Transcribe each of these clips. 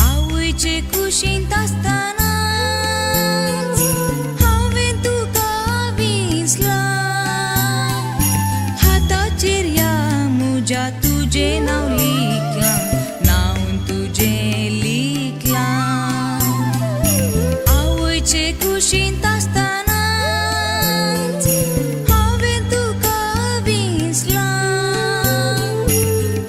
आवयचे कुशींत आसतना हांवें तुका विंचलां. हाताचेर ह्या म्हज्या तुजें नांव लिखलां, नांव तुजें लिखलां. आवयचे कुशींत आसतना हांवें तुका विंचलां.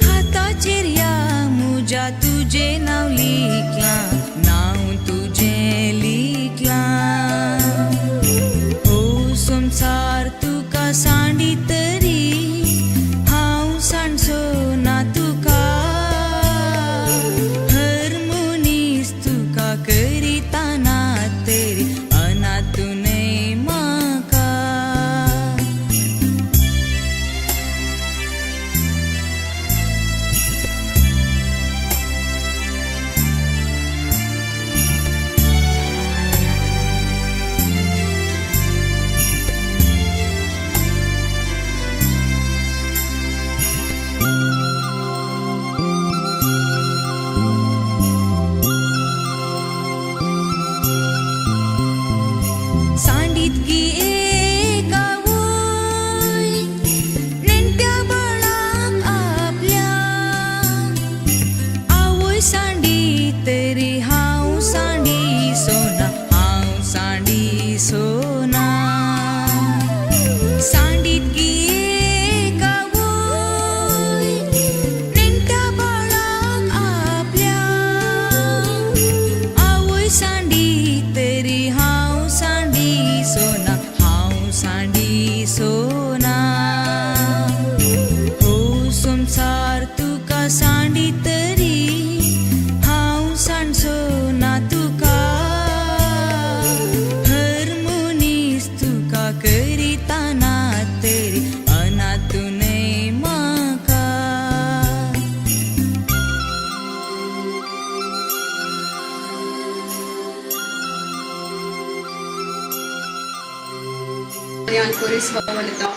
हाताचेर ह्या म्हज्या तुजें नांव लिखलां, नांव तुजें लिखलां. हो संवसार तुका सांडी तरी हांव सांडचो ना तुका. हर मनीस तुका करिता ना तरी अनाथ न्हय म्हाका. सांडीत गी एक आवय नेणट्या बाळाक आपल्या. आवय सांडी तरी हांव सांडी सोना, हांव सांडी सोना. सांडीत गी एक आवय नेणट्या बाळाक आपल्या. आवय सांडी तरी हांव सांडी सोना, हांव सांडी सोना. हो संवसार तुका सांडी तरी हांव सांडचो ना तुका. हर मनीस तुका करिता ना तरी अनाथ न्हय म्हाका. Ankoris Valita.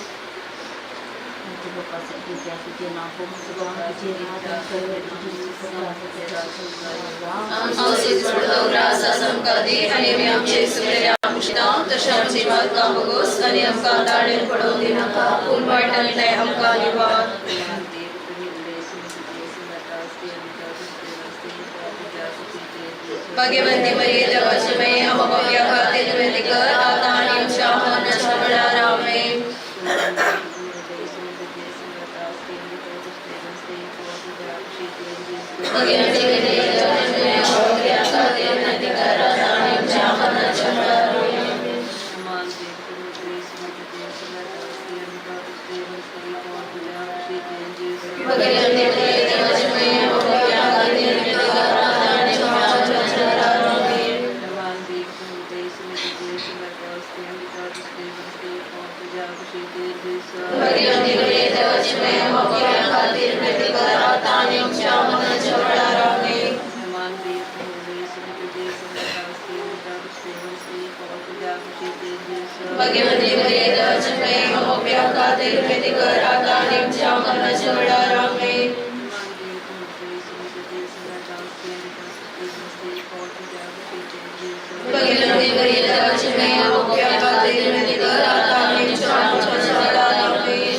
आनी आमी आमचे सुकलेले आमशिता तशें आमची मातकां भोगोस आनी आमकां ताळेर पडोवंक दिनाका, पूण वायटांतलें आमकां निवार. भाग्यवंती मरिये, देवाची माये, आमकां पापयां खातीर विनंती कर, आतां आनी आमच्या मरणाच्या वेळार. आमेन. भाग्यवंती मरिये, देवाची माये, आमकां पापयां खातीर विनंती कर, आतां आनी आमच्या मरणाच्या वेळार. आमेन. भाग्यवंती मरिये, देवाची माये, आमकां पापयां खातीर विनंती कर, आतां आनी आमच्या मरणाच्या वेळार. आमेन. भाग्यवंती मरिये, देवाची माये, आमकां पापयां खातीर विनंती कर, आतां आनी आमच्या मरणाच्या वेळार. आमेन. भाग्यवंती मरिये, देवाची माये, आमकां पापयां खातीर विनंती कर, आतां आनी आमच्या मरणाच्या वेळार. आमेन. भाग्यवंती मरिये, देवाची माये, आमकां पापयां खातीर विनंती कर, आतां आनी आमच्या मरणाच्या वेळार. आमेन.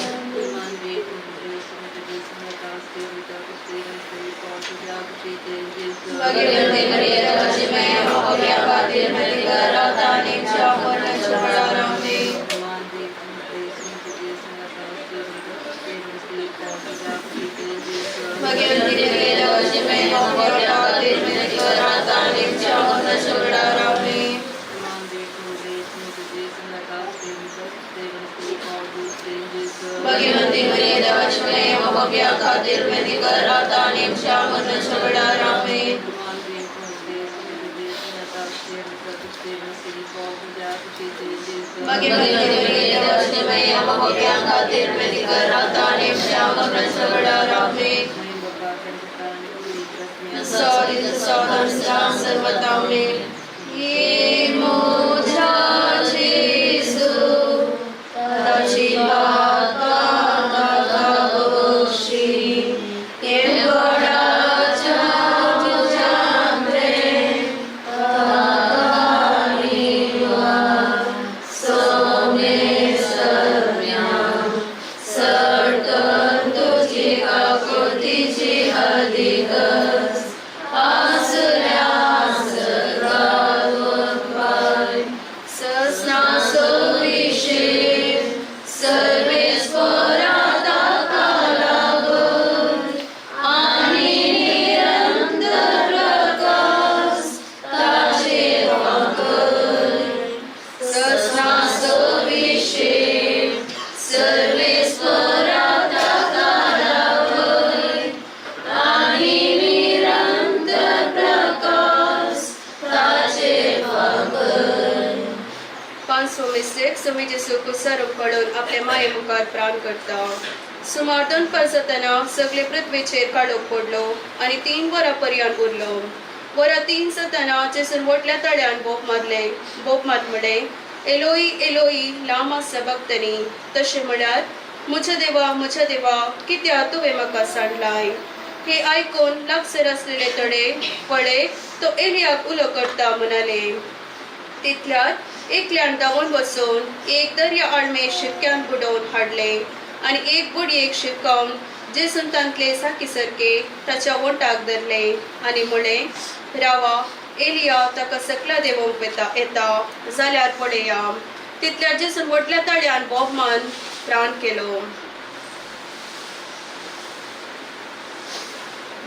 भाग्यवंती मरिये, देवाची माये, आमकां पापयां खातीर विनंती कर, आतां आनी आमच्या मरणाच्या वेळार. आमेन. भाग्यवंती मरिये, देवाची माये, आमकां पापयां खातीर विनंती कर, कर आतां आनी आमच्या मरणाच्या वेळार. आमेन. मागीर देवाच्या खातीर विनंती कर आतां आनी आमच्या मरणाच्या वेळार. आमेन. सर्वता. हे म्हज्या जेजू, ताची पातकां ताका बक्षी, हे गोडाच्या तुज्यांतलें ताका निवार. सोमेसम्या सटकन तुजी काकुळतीची अदिकच आसल्या सर्गात ससना सविशेष सर्वेस्परा ताका लागून आनी निरंतर प्रकाश ताचे वांकय. ससना सविशेष सर्वेस्परा ताका लागून आनी निरंतर प्रकाश ताचे वांकय. 5 मिस्टेक सुमी जेजू कुसार उकडून आपल्या माये मुखार प्राण करता. सुमार 2 पार जातना सगळे पृथ्वीचेर काळोख पडलो आनी 3 वरां पर्यंत उरलो. वरां 3 जातना जेजून व्हडल्या ताळ्यान बोब मारले, बोब मात म्हळें, "एलोई एलोई लामा सबक्तनी", तशें म्हळ्यार, "म्हज्या देवा, म्हज्या देवा, कित्याक तुवें म्हाका सांडलाय?" हे आयकून लागसर आसलेले थोडे, "पळय, तो एलियाक उलो करता" म्हणाले. तितल्यात एकल्यान धांवून वचून एक दर्या आळमे शिपक्यान बुडोवन हाडले आनी एक बुडयेक शिपकावन जेजून तांतले साकी सारके ताच्या वोंटाक धरले आनी म्हळें, "रावा, एलिया ताका सकला देंवोवंक येता येता जाल्यार पळया." तितल्यार जेजून व्हडल्या ताळ्यान बोब मान प्राण केलो.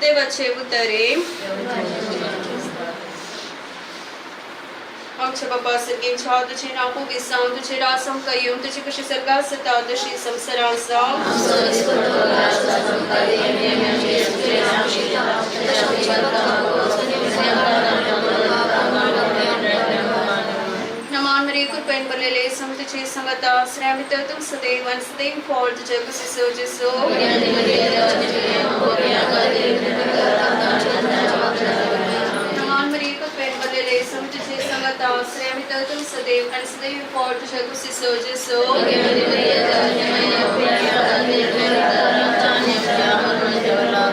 देवाचे उतरे. आमच्या बापा सर्गेच्या, तुझे नांव पवित्र जावं, तुझे राज आमकां येवं, तुजी कशी सर्गात जाता तशी संवसारात जावं. नमान मरिये, कृपेन भरलेले, सम तुझे संगता, स्त्रियां भितर तूं सदैव आनी सदैव फळ तुज्या कुसीचो जेजू. नमान मरिये, कृपेन भरलेले, सम तुझे संगता, स्त्रियां भितर तूं सदैव आनी सदैव फळ तुज्या कुसीचो जेजू.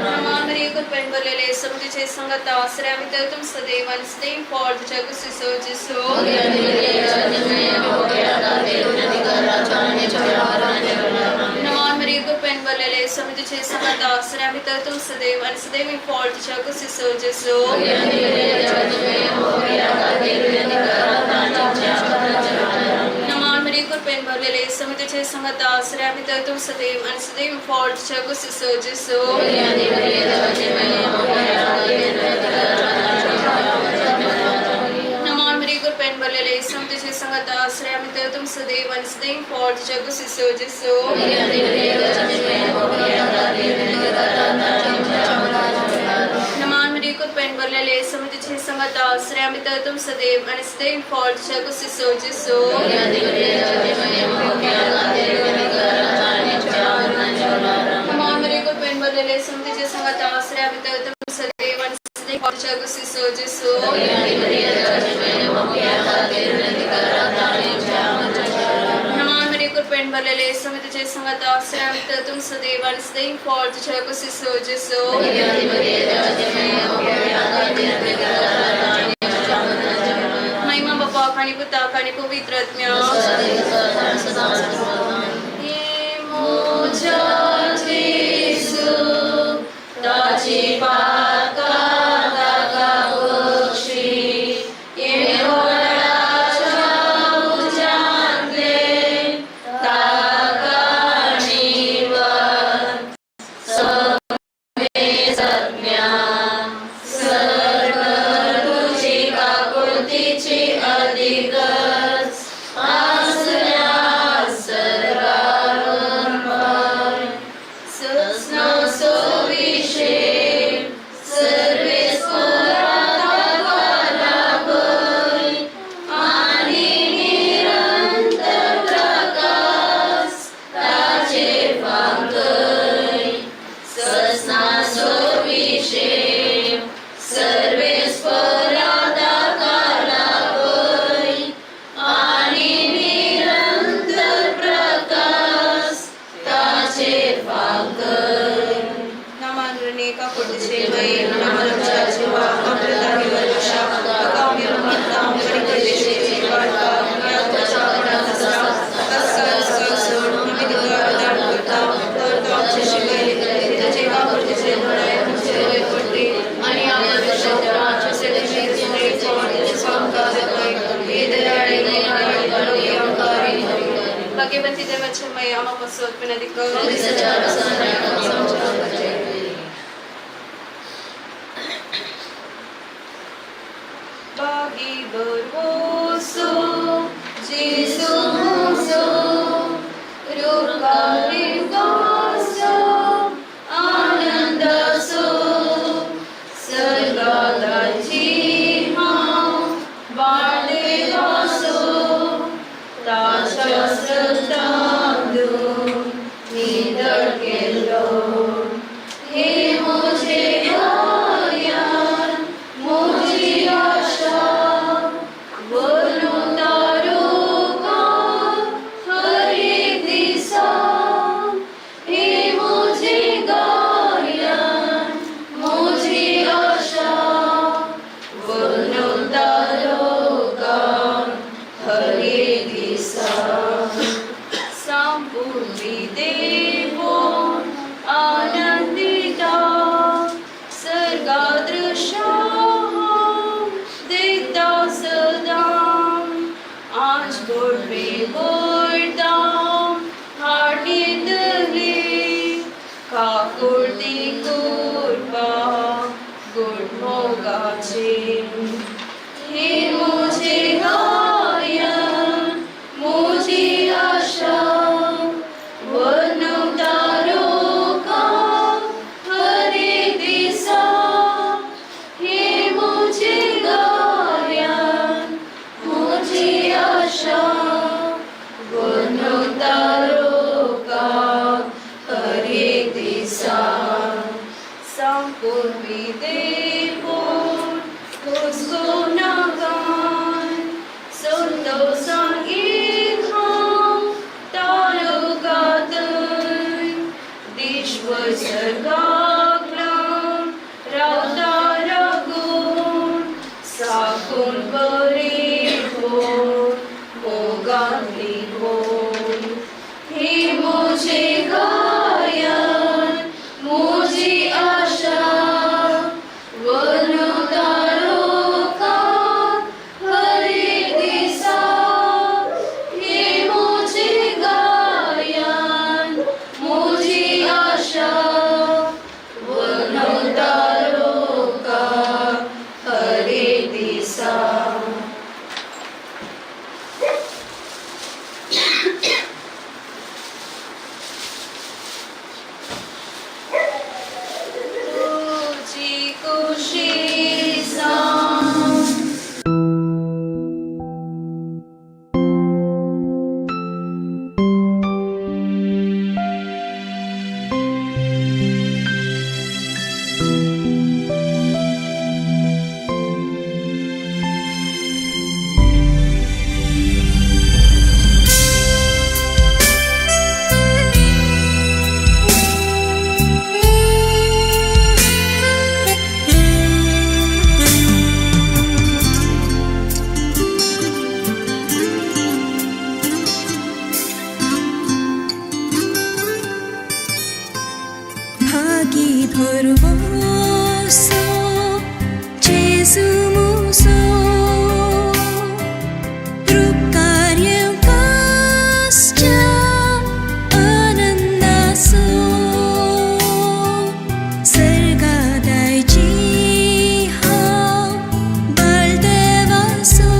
नमान मरिये, कृपेन भरलेले, सम तुझे संगता, स्त्रियां भितर तूं सदैव आनी सदैव फळ तुज्या कुसीचो जेजू. नमान मरिये, कृपेन भरलेले, सम तुझे संगता, स्त्रियां भितर तूं सदैव आनी सदैव फळ तुज्या कुसीचो जेजू. नमान मरिये, कृपेन भरलेले, सम तुझे संगता, स्त्रियां भितर तूं सदैव आनी सदैव फळ तुज्या कुसीचो जेजू. नमान मरिये, कृपेन भरलेले, सम तुझे संगता, स्त्रियां भितर तूं सदैव आनी सदैव फळ तुज्या कुसीचो जेजू. नमान मरिये, कृपेन भरलेले, सम तुझे संगता, स्त्रियां भितर तूं सदैव आनी सदैव फळ तुज्या कुसीचो जेजू. नमान मरिये, कृपेन भरलेले, सम तुझे संगता, स्त्रियां भितर तूं सदैव आनी सदैव फळ तुज्या कुसीचो जेजू. नमान मरिये, कृपेन भरलेले, सम तुझे संगता, स्त्रियां भितर तूं सदैव आनी सदैव फळ तुज्या कुसीचो जेजू. महिमा बापाक आणि पुताक आणि पवित्र आत्म्याक. हे म्हज्या जेजू, ताची पातकां ताका बक्षी, हे गोडाच्या उज्यांतले ताका निवार. सत्म्या सगळ तुजी काकुळतीची अदिकच आसल्या सर्गारून पाय. सर्वेस्परा ताका लाभय आनी निरंतर प्रकाश ताचेर फांकय. नामानुरणे काकुळतेचे मये नामानुच्या जीवा अमृतानि वर्षा तुका आमी मानता आनी परदेशीची वाडटा ह्या तुज्या मरणाचा तस्कार सोड आमी तुका आदार करता तर तूं आमचे शिकय तुजे काकुळतेचे बळाय आमचे वयर पडली आनी आमकां तुज्या उपरांत भाग्यवंती देवाचे मये आम्हा पासत विनंती कर. बागी बरवोसो जेसू मुसो रुकारिकासो आनंदासो सर्गाची हांव बाळदेवासो ताच्या सतांदून नितळ केल्लो. हे म्हजे गायन म्हजी आशा वनु तारुका हरेक दिसा. हे म्हजे गायन म्हजी आशा वनु तारुका हरेक दिसा. सांपूर्वी देवो आनंदिता सर्गादृशा देखता सदा आज गोडवे गोडदा हाडींतली काकुळती कुरपा गुड मोगाचे. हे म्हजे गायन म्हजी आशा वनु तारुका हरेक दिसा. हे म्हजे गायन म्हजी आशा वनु तारुका हरेक दिसा. सांपूर्वी देवो हुस्को नागान संतोषान एक हांव तारुकातन देशवर सर्गाकलाम रावता रागून साकून बरे हो मोगांतली गोन. हे म्हजे गायन म्हजी आशा वनु तारुका हरेक दिसा. हे म्हजे गायन म्हजी आशा वनु तारुका हरेक दिसा. तुझी कुशी सांग. भागी भरवोसो जेसू मुसो कृपकार्यकाश्च आनंदासो सर्गादायची हांव बाळदेवासो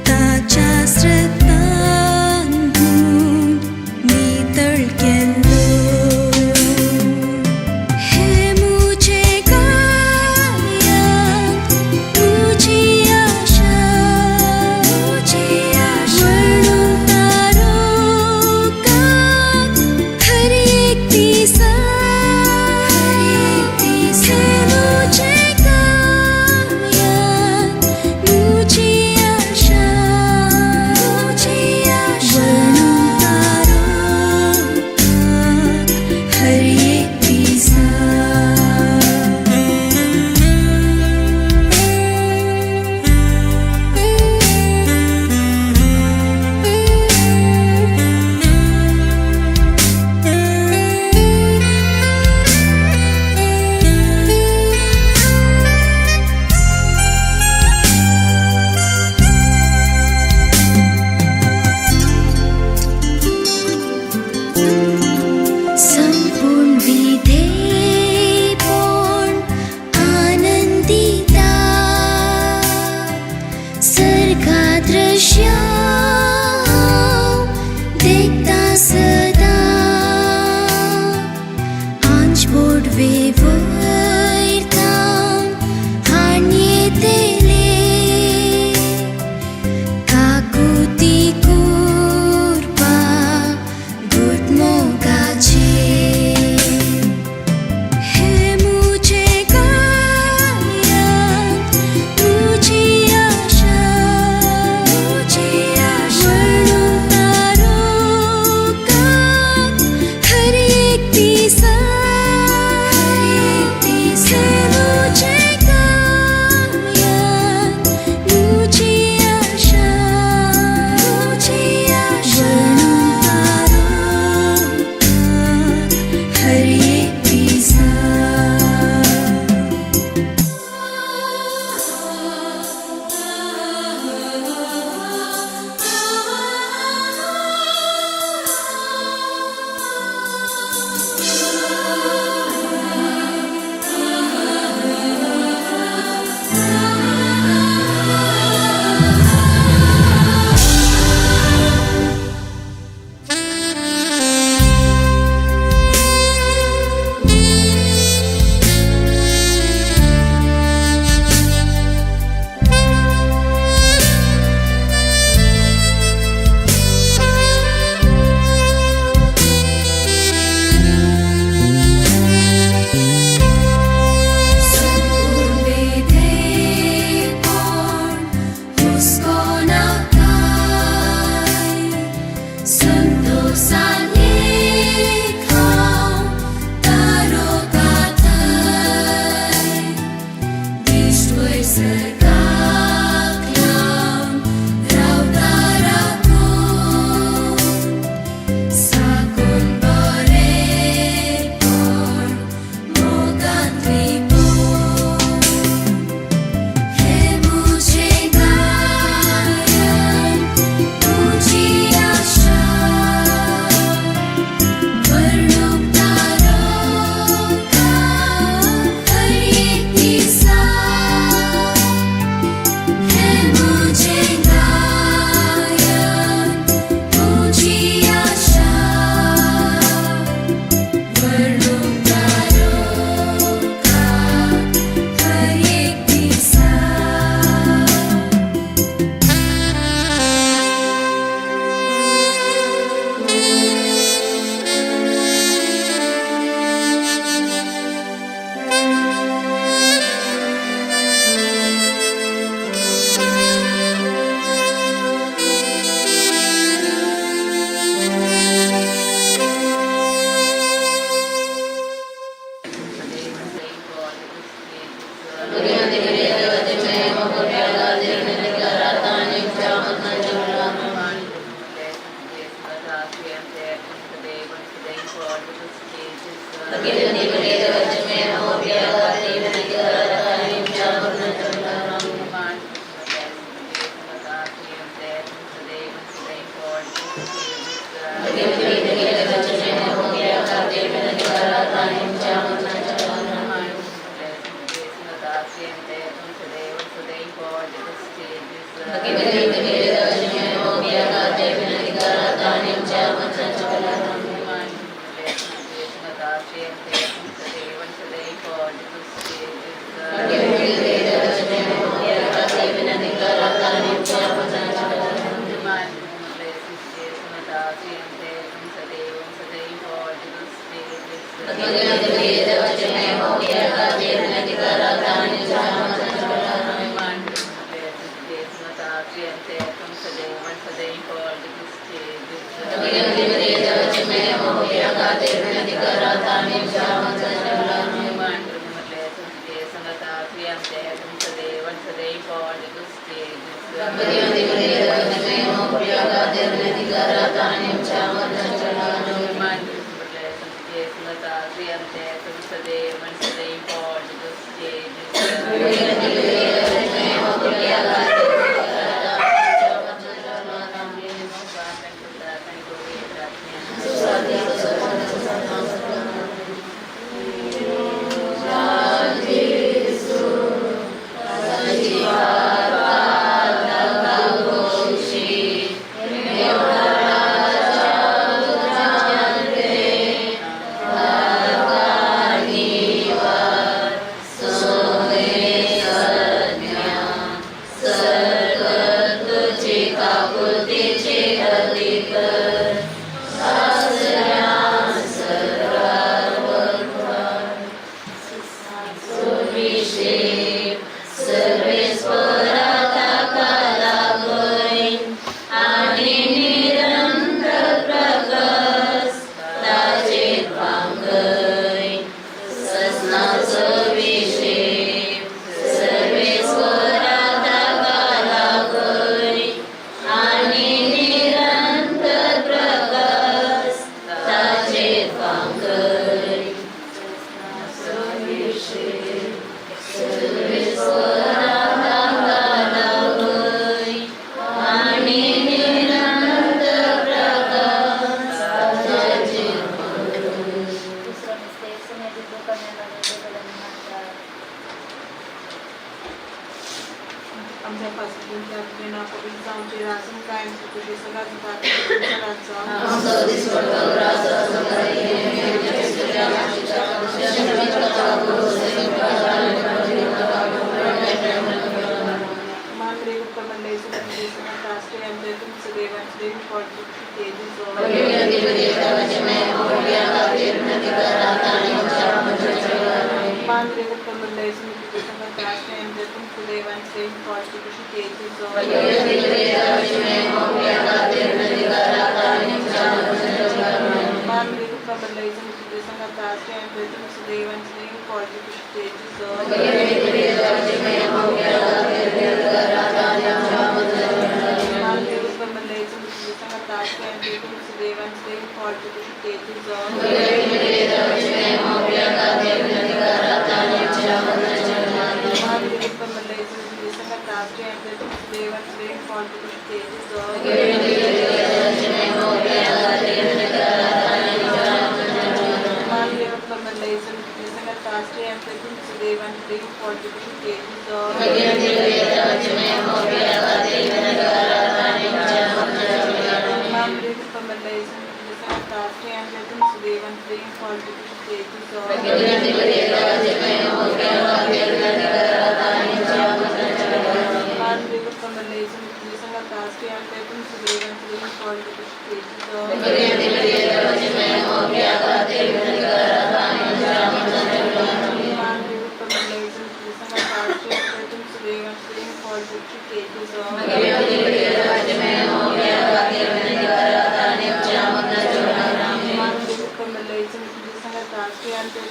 ताच्या श्रद्धान नितळ केल्लो. हे मुझे गायन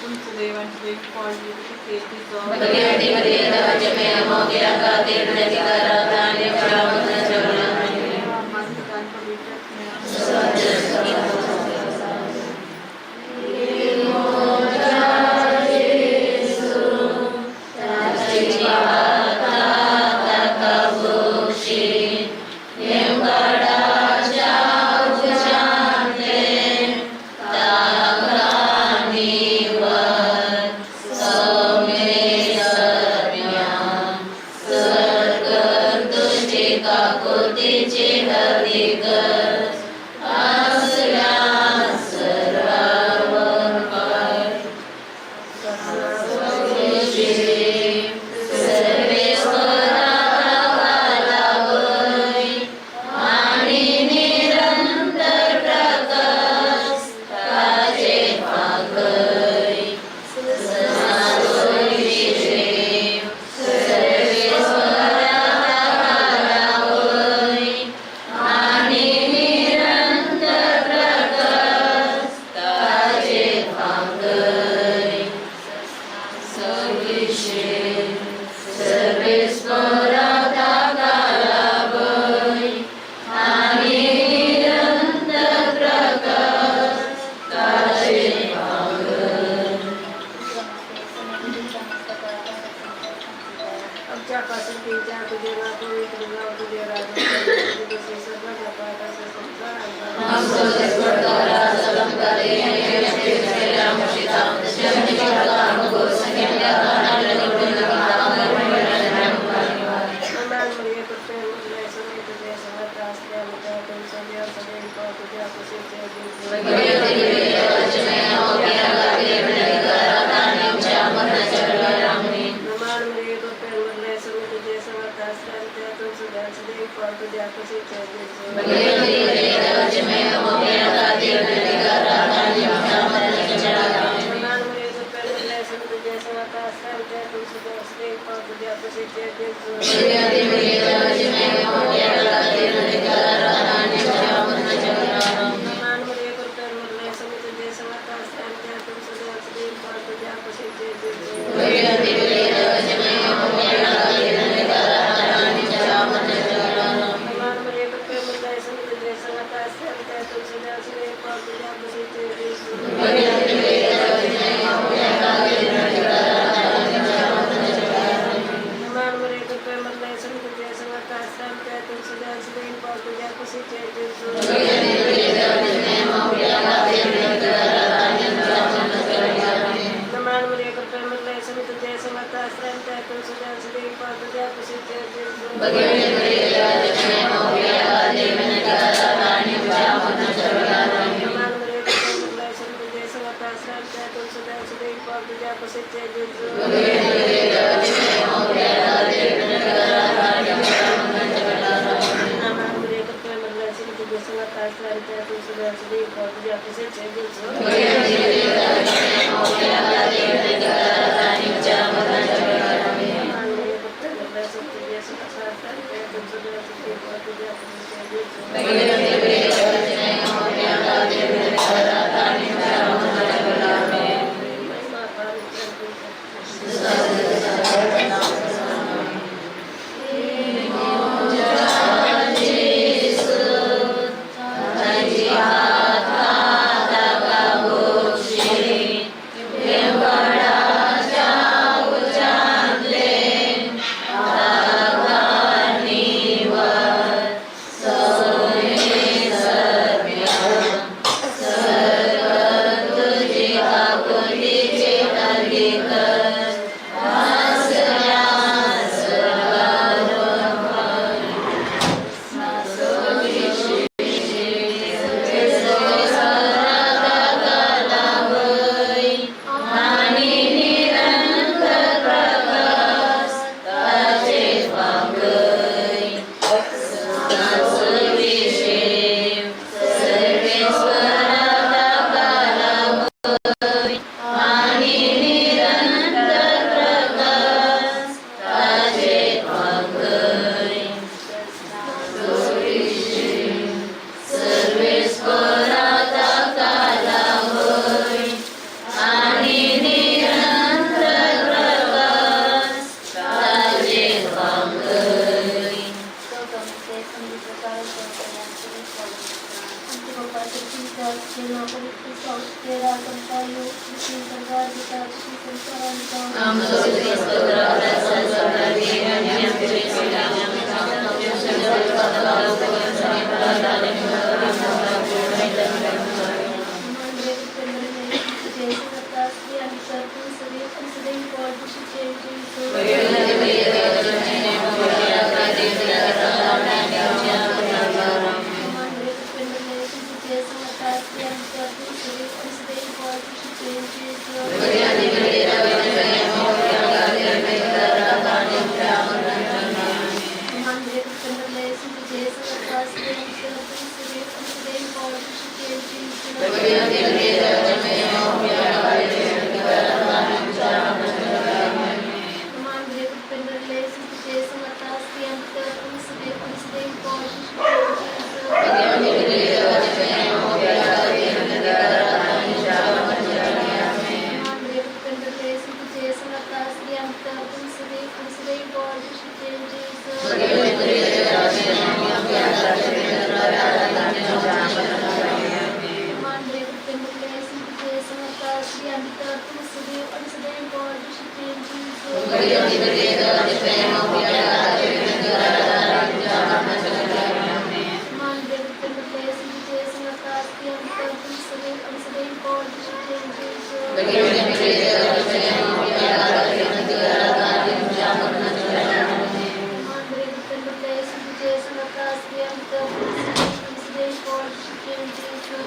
Sir.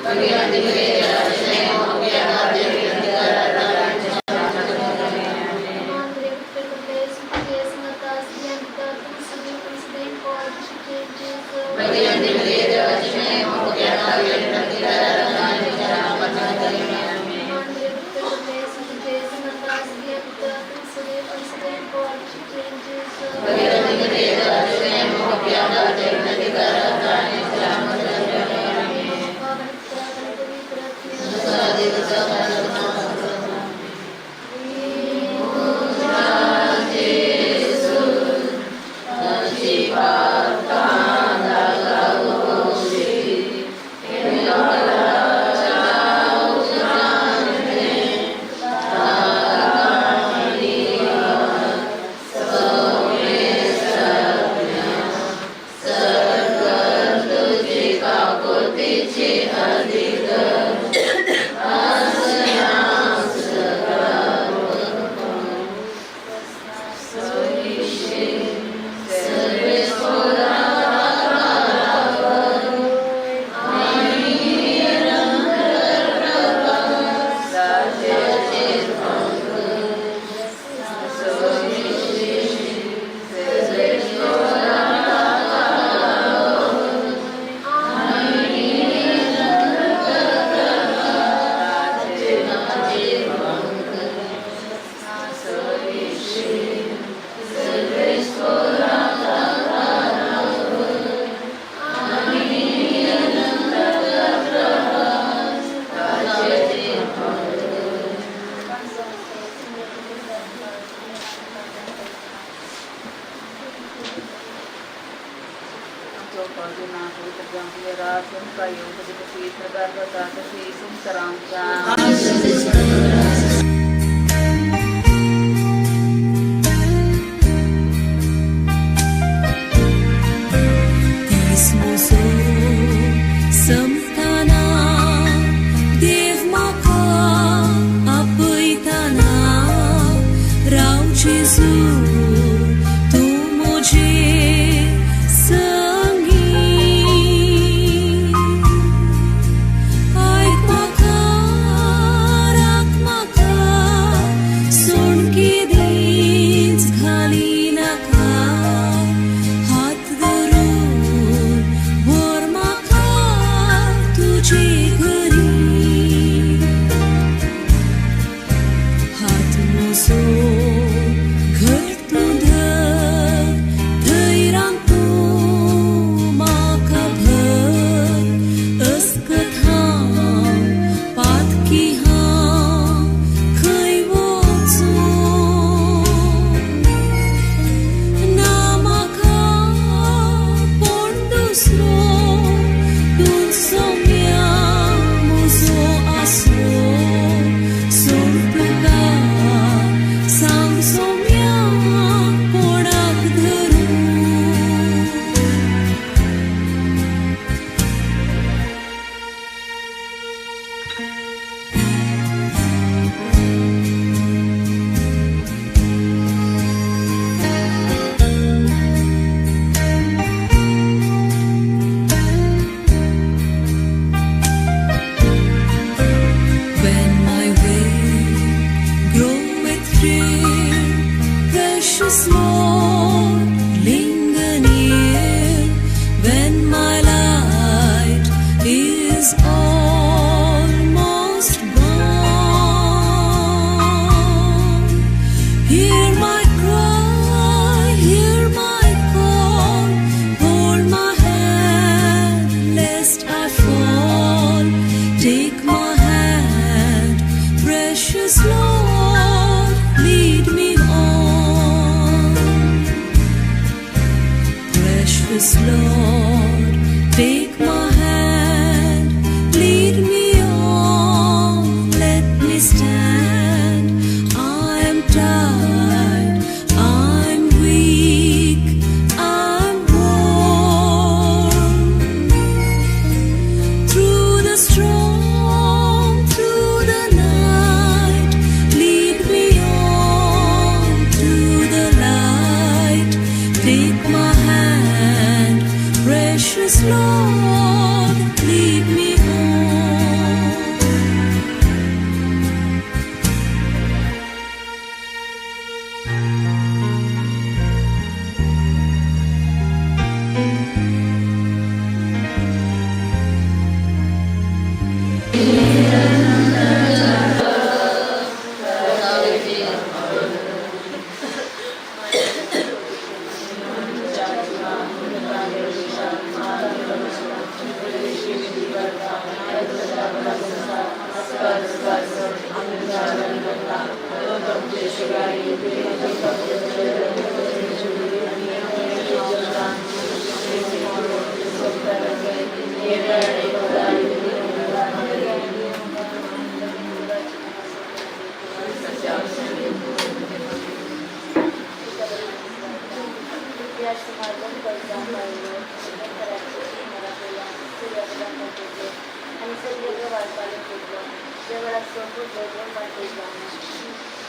Madre, per bless matas bianca tu sabi for Jesus. Madre, per bless matas bianca tu sabi for Jesus. दीस म्हजो संपतना देव म्हाका आपयतना राव जेजू तूं म्हजे संगी आयक म्हाका राख म्हाका सोणकी दीस घाली नाका हात धरून व्हर म्हाका तुजे घरी हात म्हजो घट तूं धर धैर्यान तूं म्हाका भर अस्कत हांव पातकी हांव खंय वचूं ना म्हाका कोण दुसरो तूं सोम्या म्हजो आसरो सोड तुका सांग सोम्या कोणाक धरूं. When my way groweth drear, precious Lord, linger near. When my light is almost gone, hear my cry, hear my call, hold my hand lest I fall. Take my hand, precious Lord, lead me on. Precious Lord, take my hand, lead me on, let me stand. I am tired, I'm weak, I'm worn. Through the storm, through the night, lead me on to the light. Take my hand, precious Lord, lead me on. त्या सुमार 2 वर्सां पावलो दनपरांच्या सुमारावयल्यान सुर्याक पेटलो आनी सगळे गवार पालोवंक उठलो. देवळाचो पडदो दोन वांटे जावन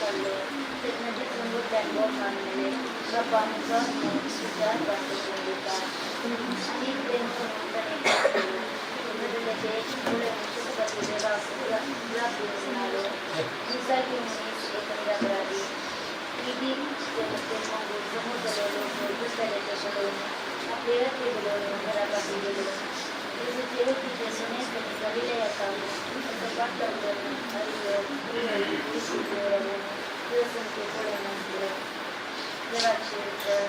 पडलो. तेन्ना जेजून व्हडल्यान बोब मारून म्हणलें, बापा, म्हजो आत्मो तुज्या हातांत ओंपून दितां. आनी इतलें म्हणून ताणें श्वास घेतलो. तेन्ना ताचे पळोवन शकपाचो देवाक जाप दिवन म्हणालो, तुज्यासारकी मनीस एक निरापराधी. किती समोर लोक दुसऱ्याच्या पळोवन आपले रथे बोलावून घरापाशी गेलो. जेजूचे वळखीचे सुनेसनी गलिलयासावन ताचो पाठलाग करून आयिल्लो कुशीक रावून तुळसंती पळोवन आसलो. देवाचे उतर.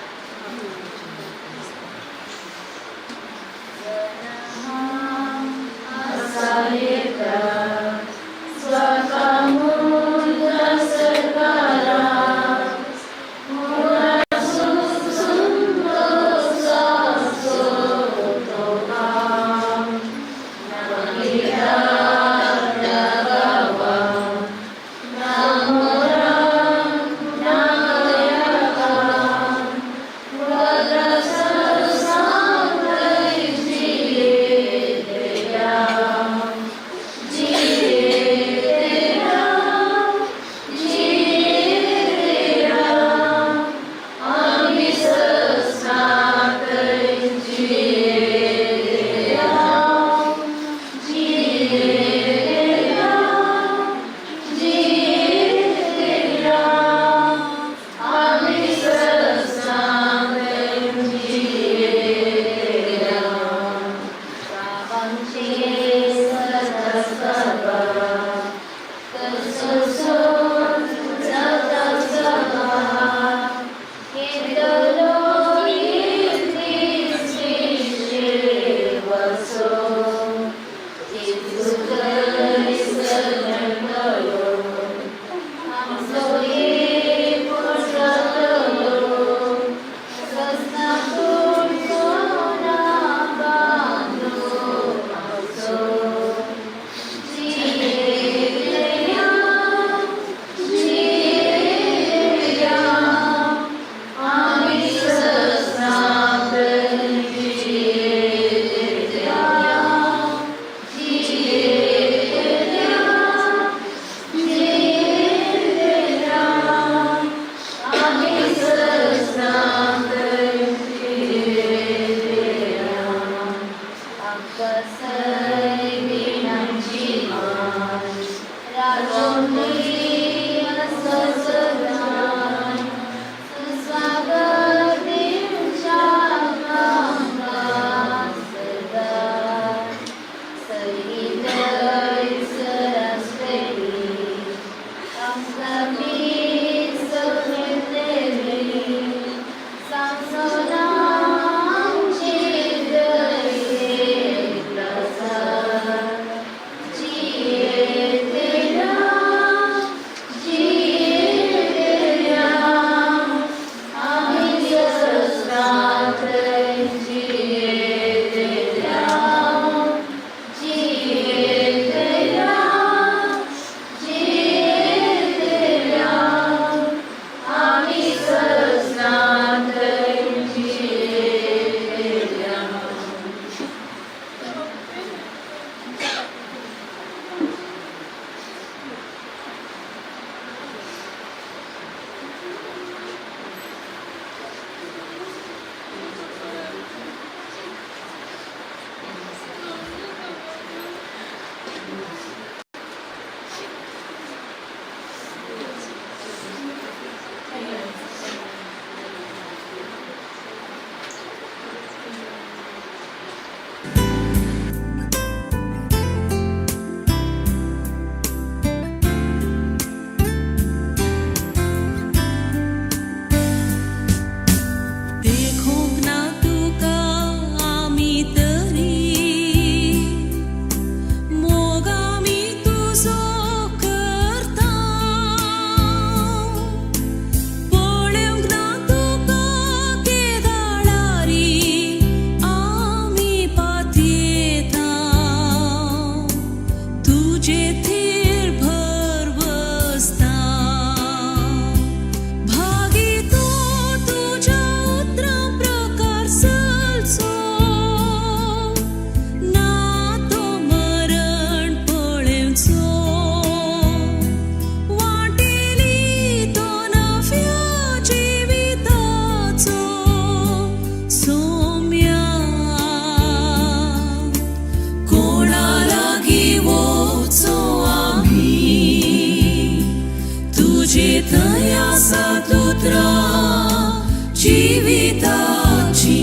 जिविताची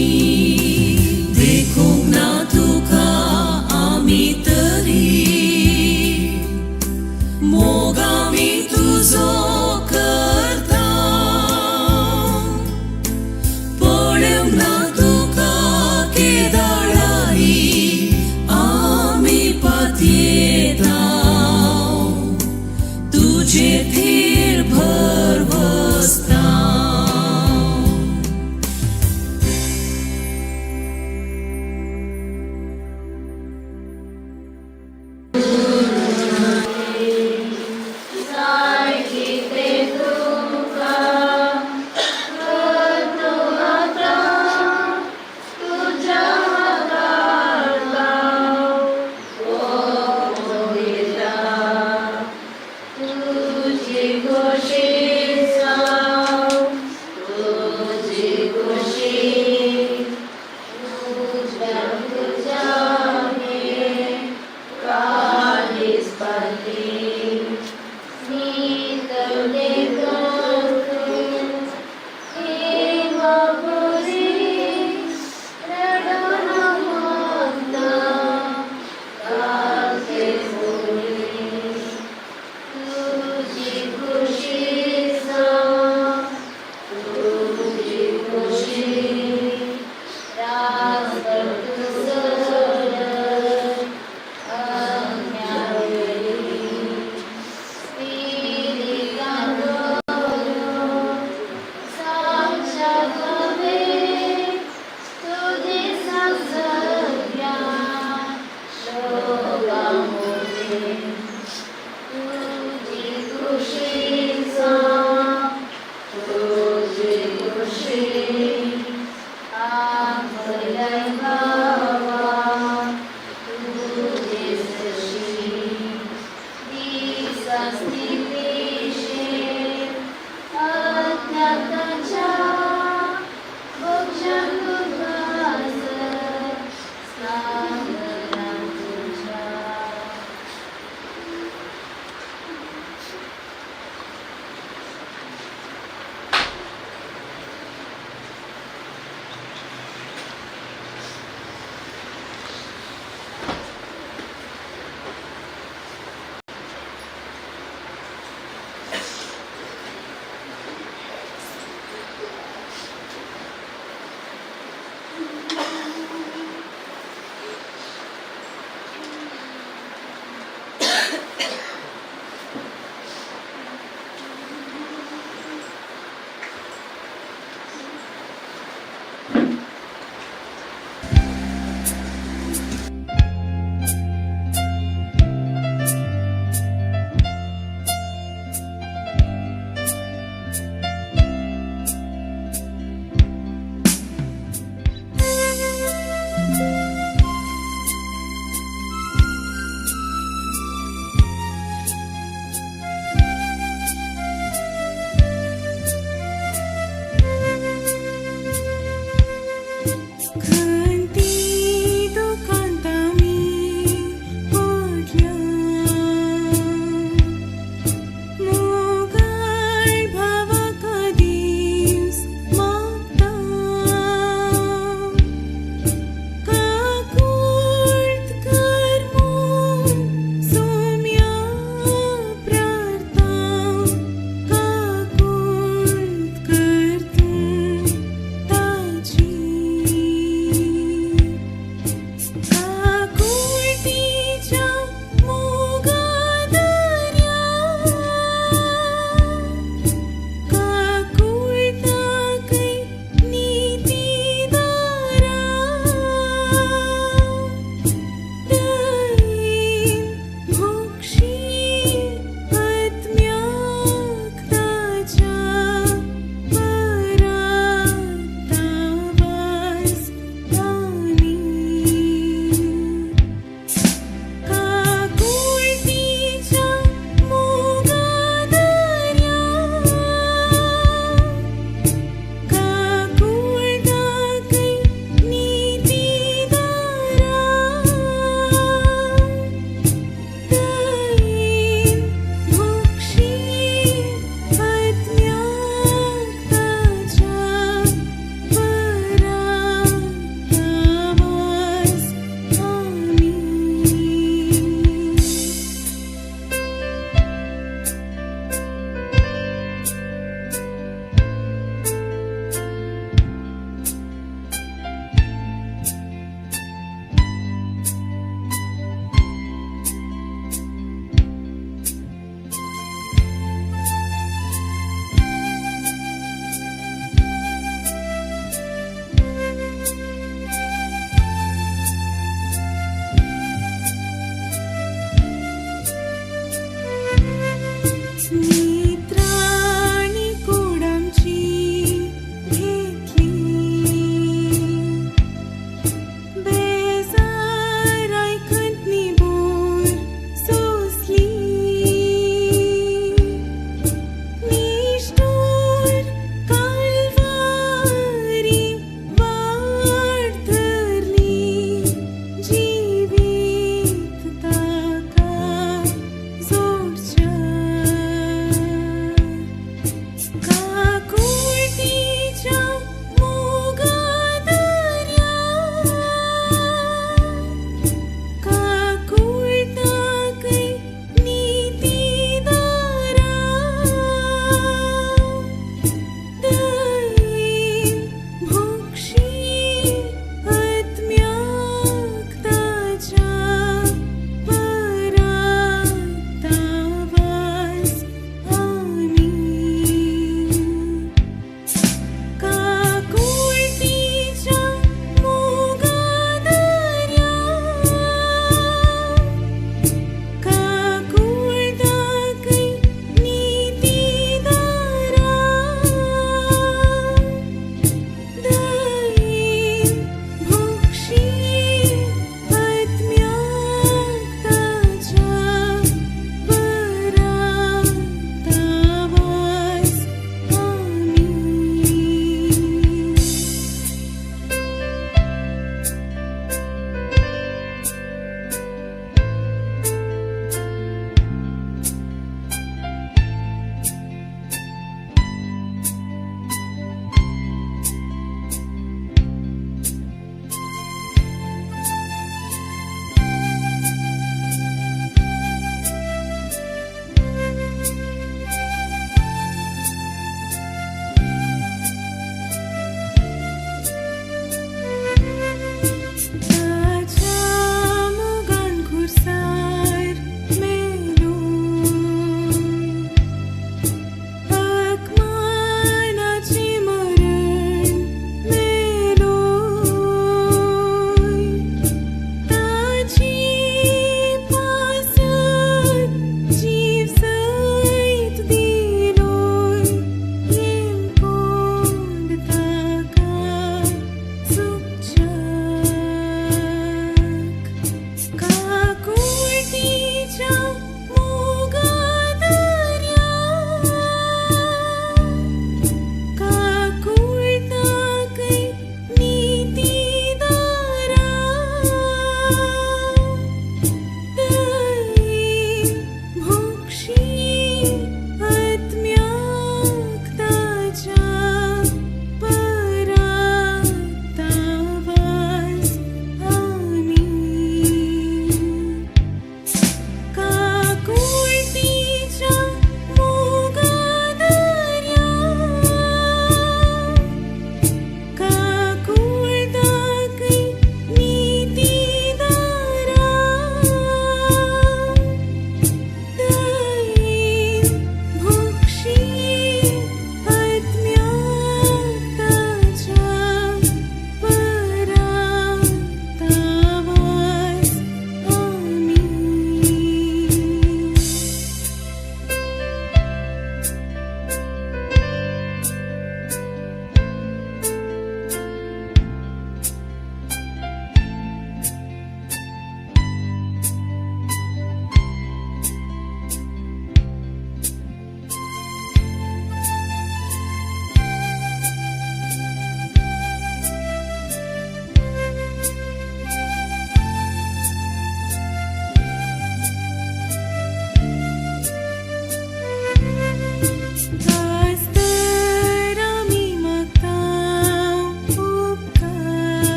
देखूंक ना तुका आमी तरी मोग आमी तुजो करता पळोवंक ना तुका केदाळाई आमी पातयेता तुजे थीर भरवसता.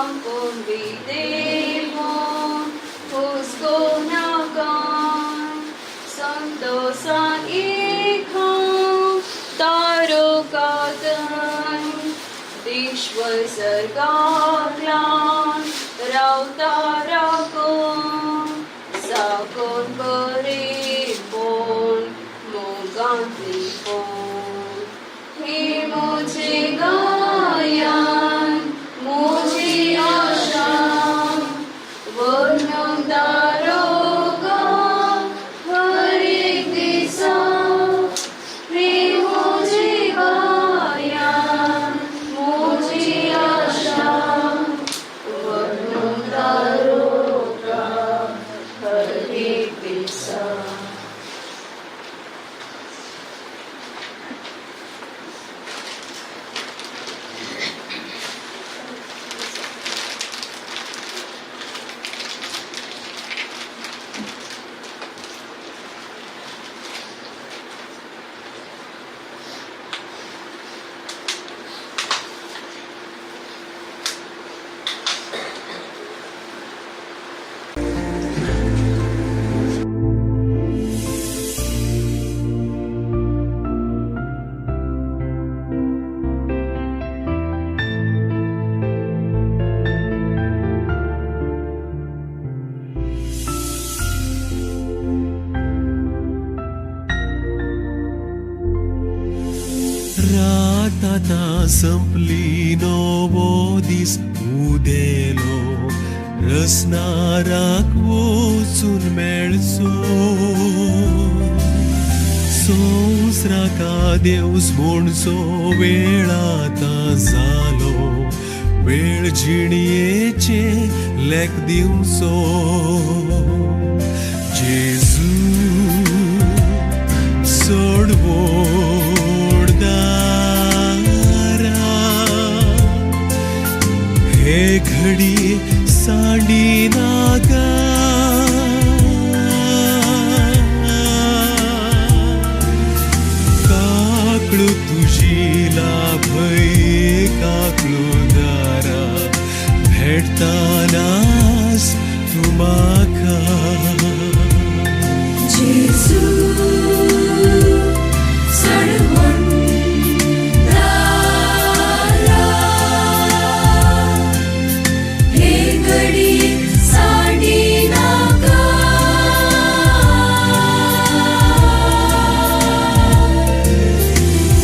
सांगून विदेवोन हुस्को नाका संतोषान एक तारो कातन विश्व सर्गांतल्यान रावता राखून साकून बरेपण मोगांतली पण हे म्हजे गायन म्हजी आशा वर्णन दारोगा हर एक दिसा हे म्हजे गायन म्हजी आशा वर्णन दारोगा हर एक दिसा. रात आतां संपली नवो दीस उदेलो रसनाराक वचून मेळचो संवसाराक देवस म्हणचो वेळ आतां जालो वेळ जिणयेचे लेख दिवचो जेजू सोडवोड दारा हे घडी सांडी नाका काकळू तुजी लाभय काकळू दारा भेटतानास तूं म्हाका. जेजू सडवण दारा हे घडी सांडी नाका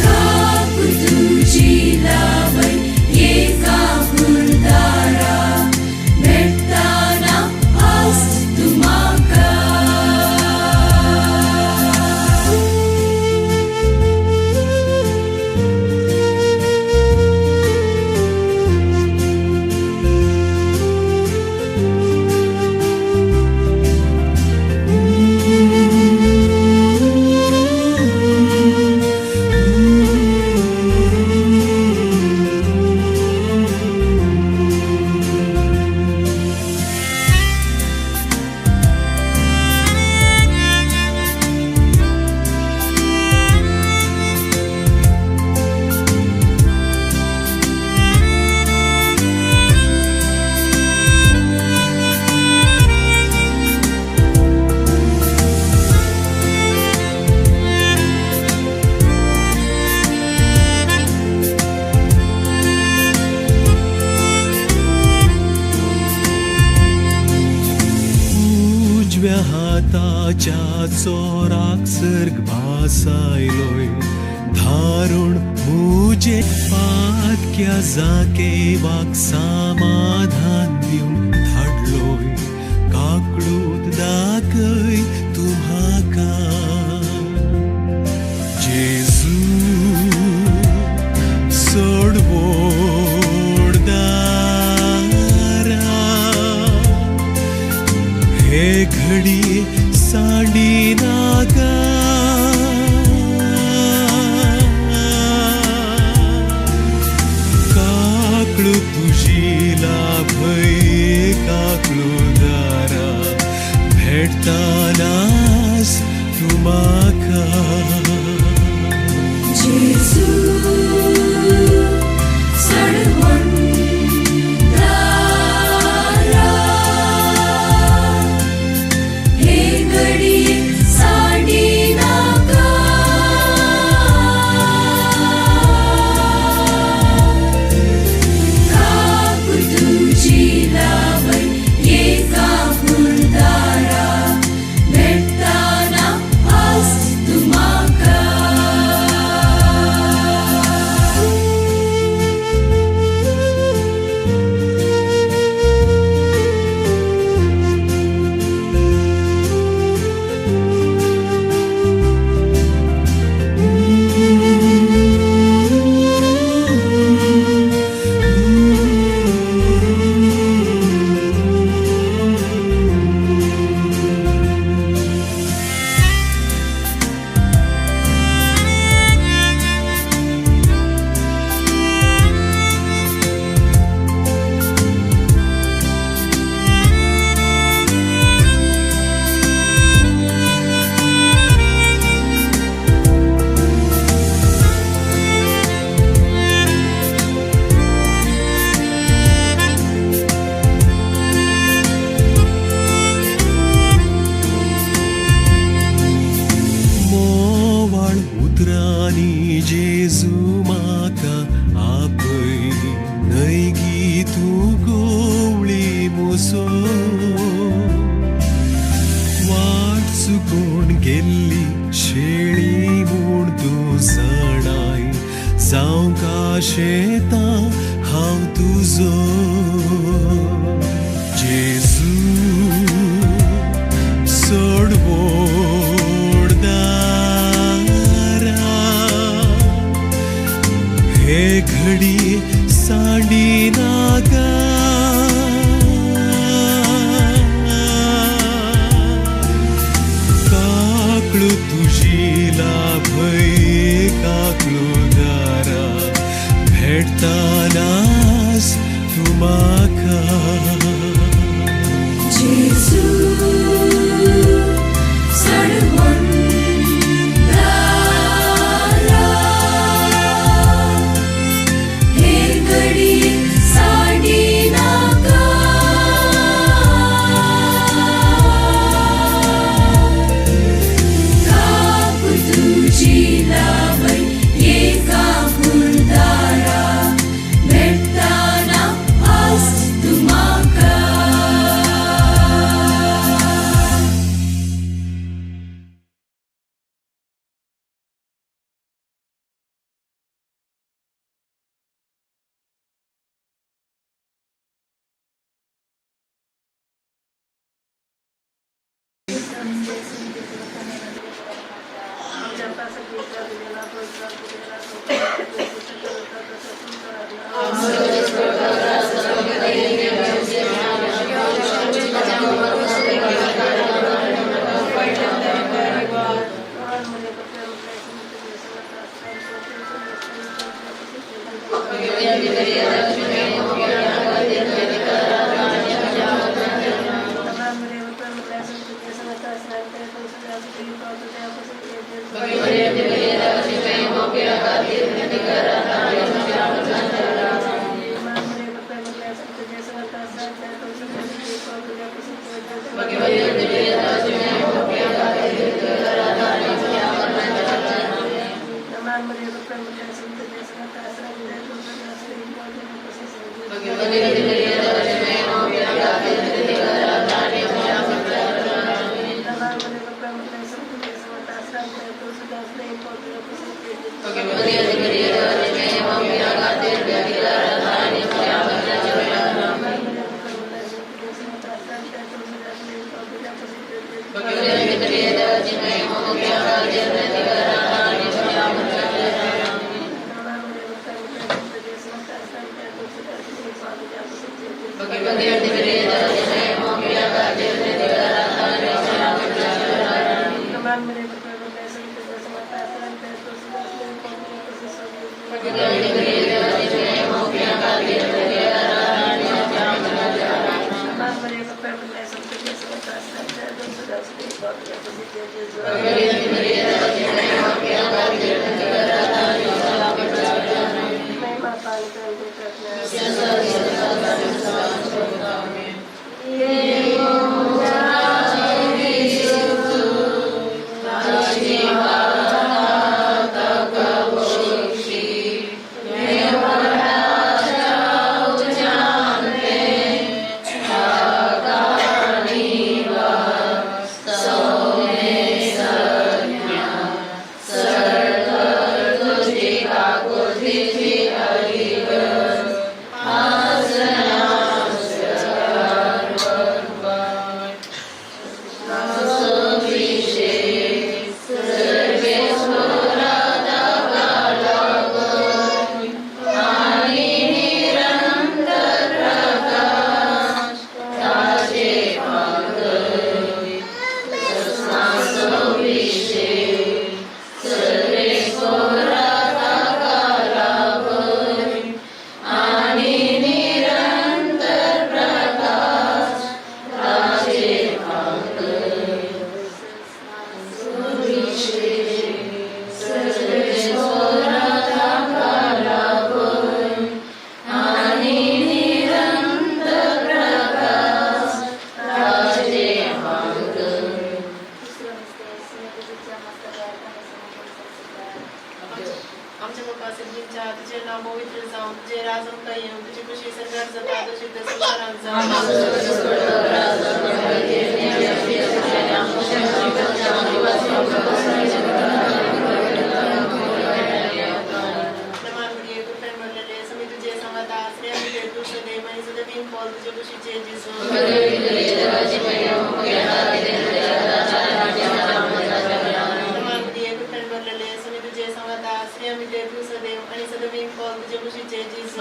काकू तुजी लावय ये काकुळदारा भेटताना आस तूं म्हाका. उजव्या हाताच्या चोराक सर्ग भासायलोय धारुण मुजे पातक्या जाकेवाक समाधान दिवन धाडलोय काकळूत दाखय तूं म्हाका जेजू सोडवोड दारा हे घडी सांडी नाका काकळू तुजी लाभय काकळू दारा भेटतानास तूं म्हाका. जेजू सडवण दारा आमच्या बापा सर्गींच्या तुझे नाव पवित्र जावं, तुझे राज आमकां येवं, तुजी खुशी सरकार जाता तशी त्या संवसारांत जावं. नमान मरिये, कृपेन भरलेले, स्वामी तुझे सांगाता, स्त्रियां भितर तूं सदैव आनी सदैव फल तुजे कुशीचे जेजू. नमान मरिये, कृपेन भरलेले, स्वामी तुझे सांगाता, स्त्रियां भितर तूं सदैव आनी सदैव फल तुजे कुशीचे जेजू.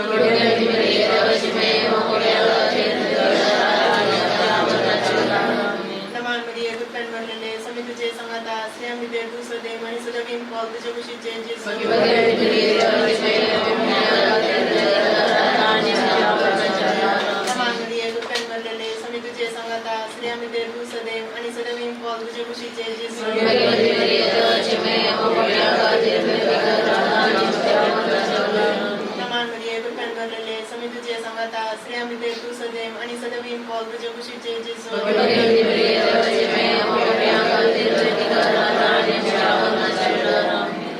नमान मरिये, कृपेन भरलेले, स्वामी तुझे सांगाता, स्त्रियां भितर तूं सदैव आनी सदैव फल तुजे कुशीचे जेजू. नमान मरिये, कृपेन भरलेले, स्वामी तुझे सांगाता, स्त्रियां भितर तूं सदैव आनी सदैव फल तुजे कुशीचे जेजू. नमान मरिये, कृपेन भरलेले, स्वामी तुझे सांगाता, स्त्रियां भितर तूं सदैव आनी सदैव फल तुजे कुशीचे जेजू.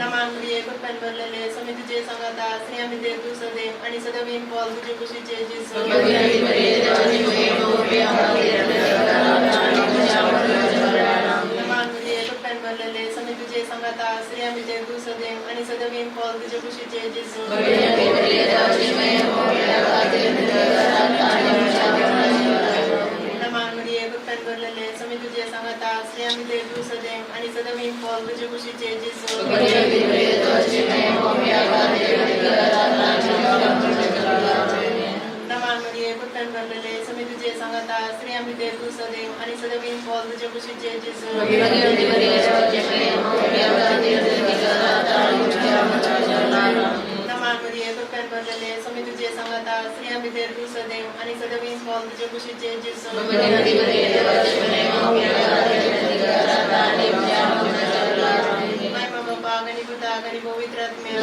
नमान मरिये, कृपेन भरलेले, स्वामी तुझे सांगाता, स्त्रियां भितर तूं सदैव आनी सदैव फल तुजे कुशीचे जेजू. नमान मरिये, कृपेन भरलेले, स्वामी तुझे सांगाता, स्त्रियां भितर तूं सदैव आनी सदैव फल तुजे कुशीचे जेजू. नमान मरिये, कृपेन भरलेले, स्वामी तुझे सांगाता, स्त्रियां भितर तूं सदैव आनी सदैव फल तुजे कुशीचे जेजू. नमान मरिये, कृपेन भरलेले, स्वामी तुझे सांगाता, स्त्रियां भितर तूं सदैव आनी सदैव फल तुजे कुशीचे जेजू. नमान मरिये, कृपेन भरलेले, स्वामी तुझे सांगाता, स्त्रियां भितर तूं सदैव आनी सदैव फल तुजे कुशीचे जेजू. महिमा बापाक आनी पुताक आनी पवित्र आत्म्याक.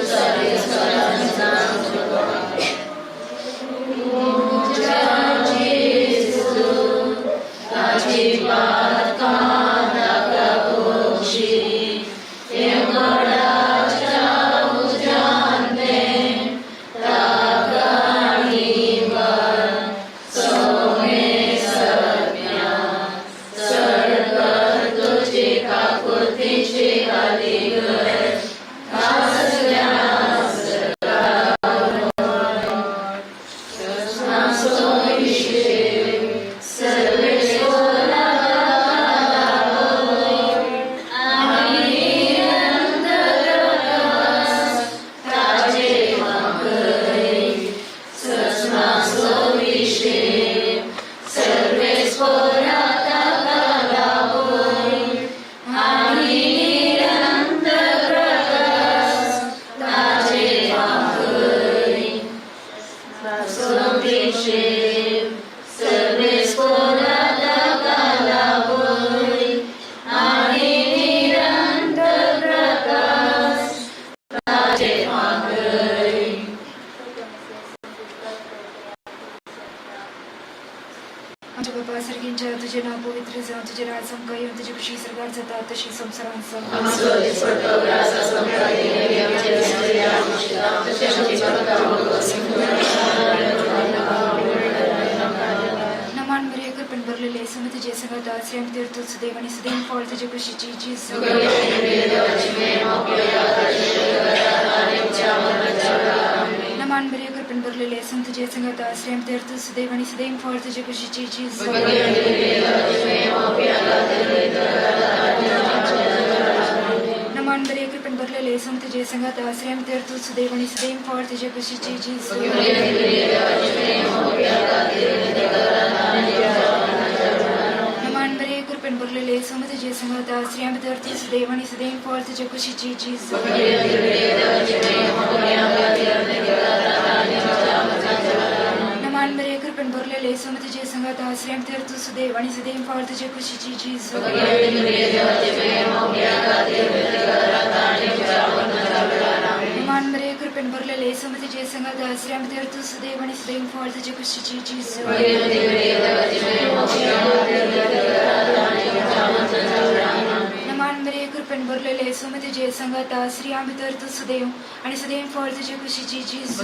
आमच्या बापा सर्गींच्या तुझे नाव पवित्र जावं, तुझे राज आमकां येवं, तुजी खुशी सर्गार जाता तशी संवसारांत जावं. नमान मरिया, कृपेन भरलेले, सम तुझे संगत, श्रेम तीर्थ सुदैव आणि सुदैव फळ तुझ्या कुशीची जीजू. नमान मरिया, कृपेन भरलेले, सम तुझे संगत, श्रेम तीर्थ सुदैव आणि सुदैव फळ तुझ्या कुशीची जीजू. नमान मरिया, कृपेन भरलेले, सम तुझे संगत, श्रेम तीर्थ सुदैव आणि सुदैव फळ तुझ्या कुशीची जीजू. नमान मरिया, कृपेन भरलेले, सम तुझे संगत, श्रेम तीर्थ सुदैव आणि सुदैव फळ तुझ्या कुशीची जीजू. नमान मरिया, कृपेन भरलेले, सम तुझे संगत, श्रेम तीर्थ सुदैव आणि सुदैव फळ तुझ्या कुशीची जीजू. नमान मरिया, कृपेन भरलेले, सम तुझे संगत, श्रेम तीर्थ सुदैव आणि सुदैव फळ तुझ्या कुशीची जीजू. नमान मरिया, कृपेन भरलेले, सम तुझे संगत, स्त्रियां भितर तू सुदैव आणि सुदैव फळ तुझ्या कुशीची जीजू.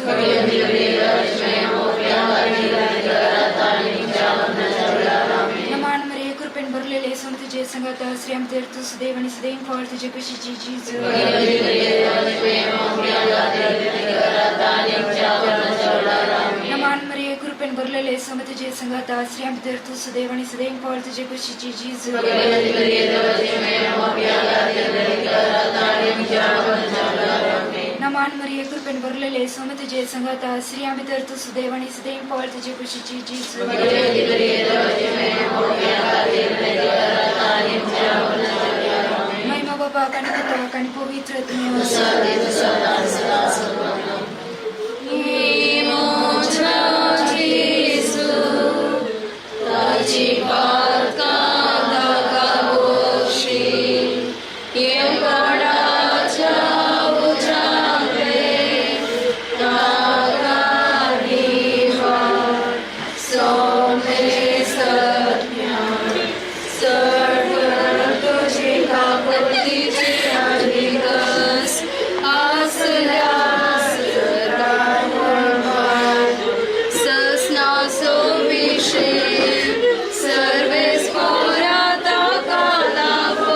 नमान मरिया, कृपेन भरलेले, सम तुझे संगत, स्त्रियां भितर तू सुदैव आणि सुदैव फळ तुझ्या कुशीची जीजू. नमान मरिया, कृपेन भरलेले, सम तुझे संगत, स्त्रियां भितर तू सुदैव आणि सुदैव फळ तुझ्या कुशीची जीजू. नमान मरिया, कृपेन भरलेले, सम तुझे संगत, स्त्रियां भितर तू सुदैव आणि सुदैव फळ तुझ्या कुशीची जीजू. महिमा बापाक आणि पुताक आणि पवित्र आत्म्याक. म्हज्या जेजू, ताची पातकां ताका भोगशी, येवकोणाच्या उज्यांतले ताका निवार, सोंपे सत्यान चड तुजी काकुळटीची आनी आसल्यास सस्नासो विशे सर्वेस पोरा ताका लाभो.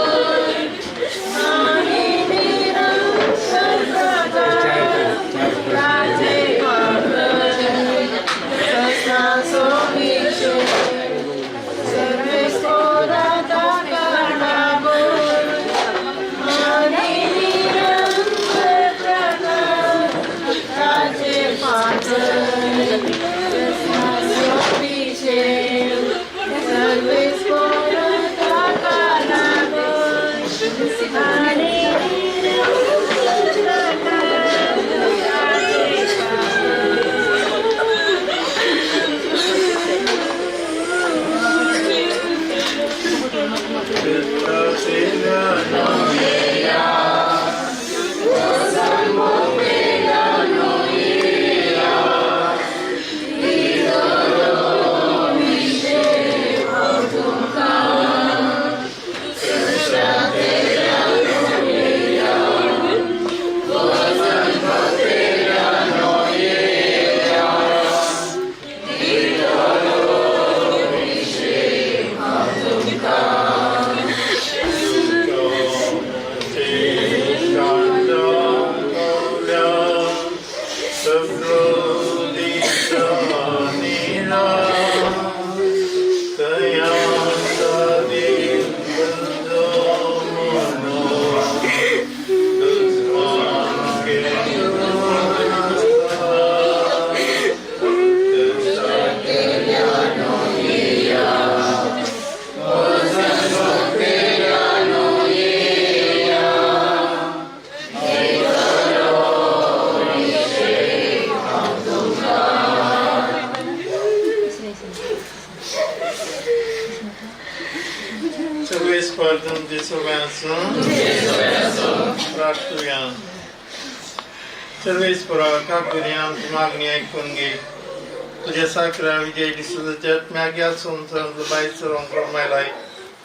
सर्वेस्पर तुमचे सगळें आसूं. प्रार्थुया. सर्वेस्परा काकुरी आमची मागणी आयकून घे. तुझ्या साकरा विजय डिसोजाच्या आत्म्याक संवसारांतलो भायर सरोंक फर्मायलाय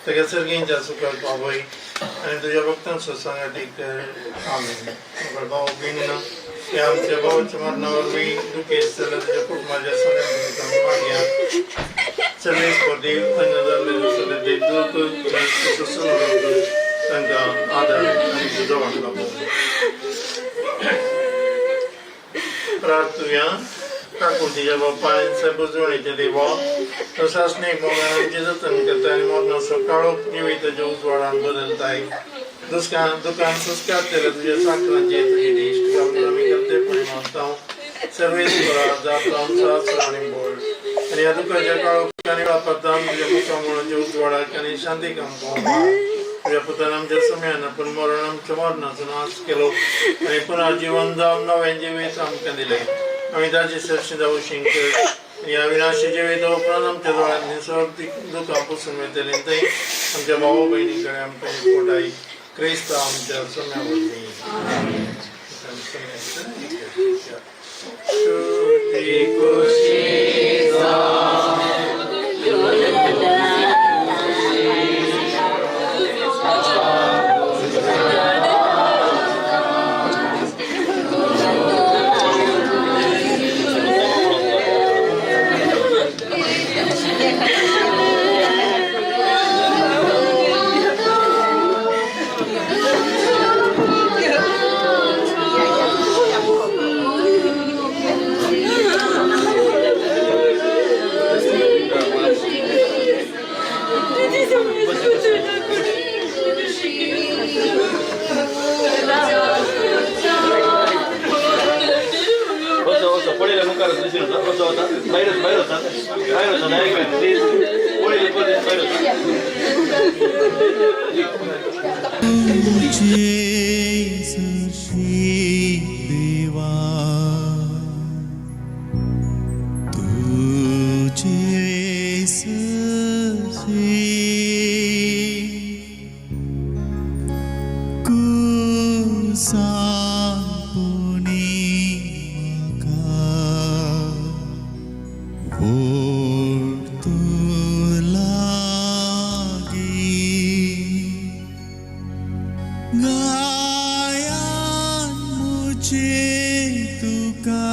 ताका सर्गींच्या सुखाक पावय आनी तुज्या भक्तांचो सांगातीक कर. आमेन. भाव भयणीनो, ह्या आमच्या भावाच्या मरणा वरवीं दुखेस्त जाल्ल्या तुज्या कुटुंबाच्या सगळ्या निमित्तान मागया. सर्वेस्पर देव थंय जाल्ले सगळे देव दूर कर, कर, तांकां आदार आनी तुजो लाभो. प्रार्थुया. काकुळतीच्या बापायन सर्वजुणीच्या देवा, तसाच न्ही मोगान आमचें जतन करता आनी मरणाचो काळोख जिविताच्या उजवाडान बदलताय. दुसकान दुकान संस्कार केले तुज्या साकरांचे तुजी दिश्ट घालून आमी करतेपणी मानता. सर्वेस्परा जाता आमचो आसरो आनी बळ आनी ह्या दुखाच्या काळोख आनी वापरता तुज्या मुखामुळाच्या उजवाडाक आनी शांतीक आमकां उबार. तुज्या पुतान आमच्या सम्यान आपण मरण आमच्या मरणाचो नाश केलो आनी पुनर्जीवन जावन नवें जिवीत आमकां दिलें. आमी ताचे सरशी जावं शिंक आनी ह्या विनाशी जिविता उपरांत आमच्या दोळ्यांनी सगळीं दुखां पुसून वयतलीं थंय आमच्या भाव भयणी कडेन आमकां एकवटाय क्रिस्त आमच्या सम्या वरवीं. वचो वचो पळयले मुखार दिसून वता वचो वता भायर भायर वचा भायर वचा डायरेक्ट प्लीज पळयले पळयले भायर वचा. तुझे देवा, तुझे सशी कुसांपुनी म्हाका ओड तूं लागी गायान मुझे तुका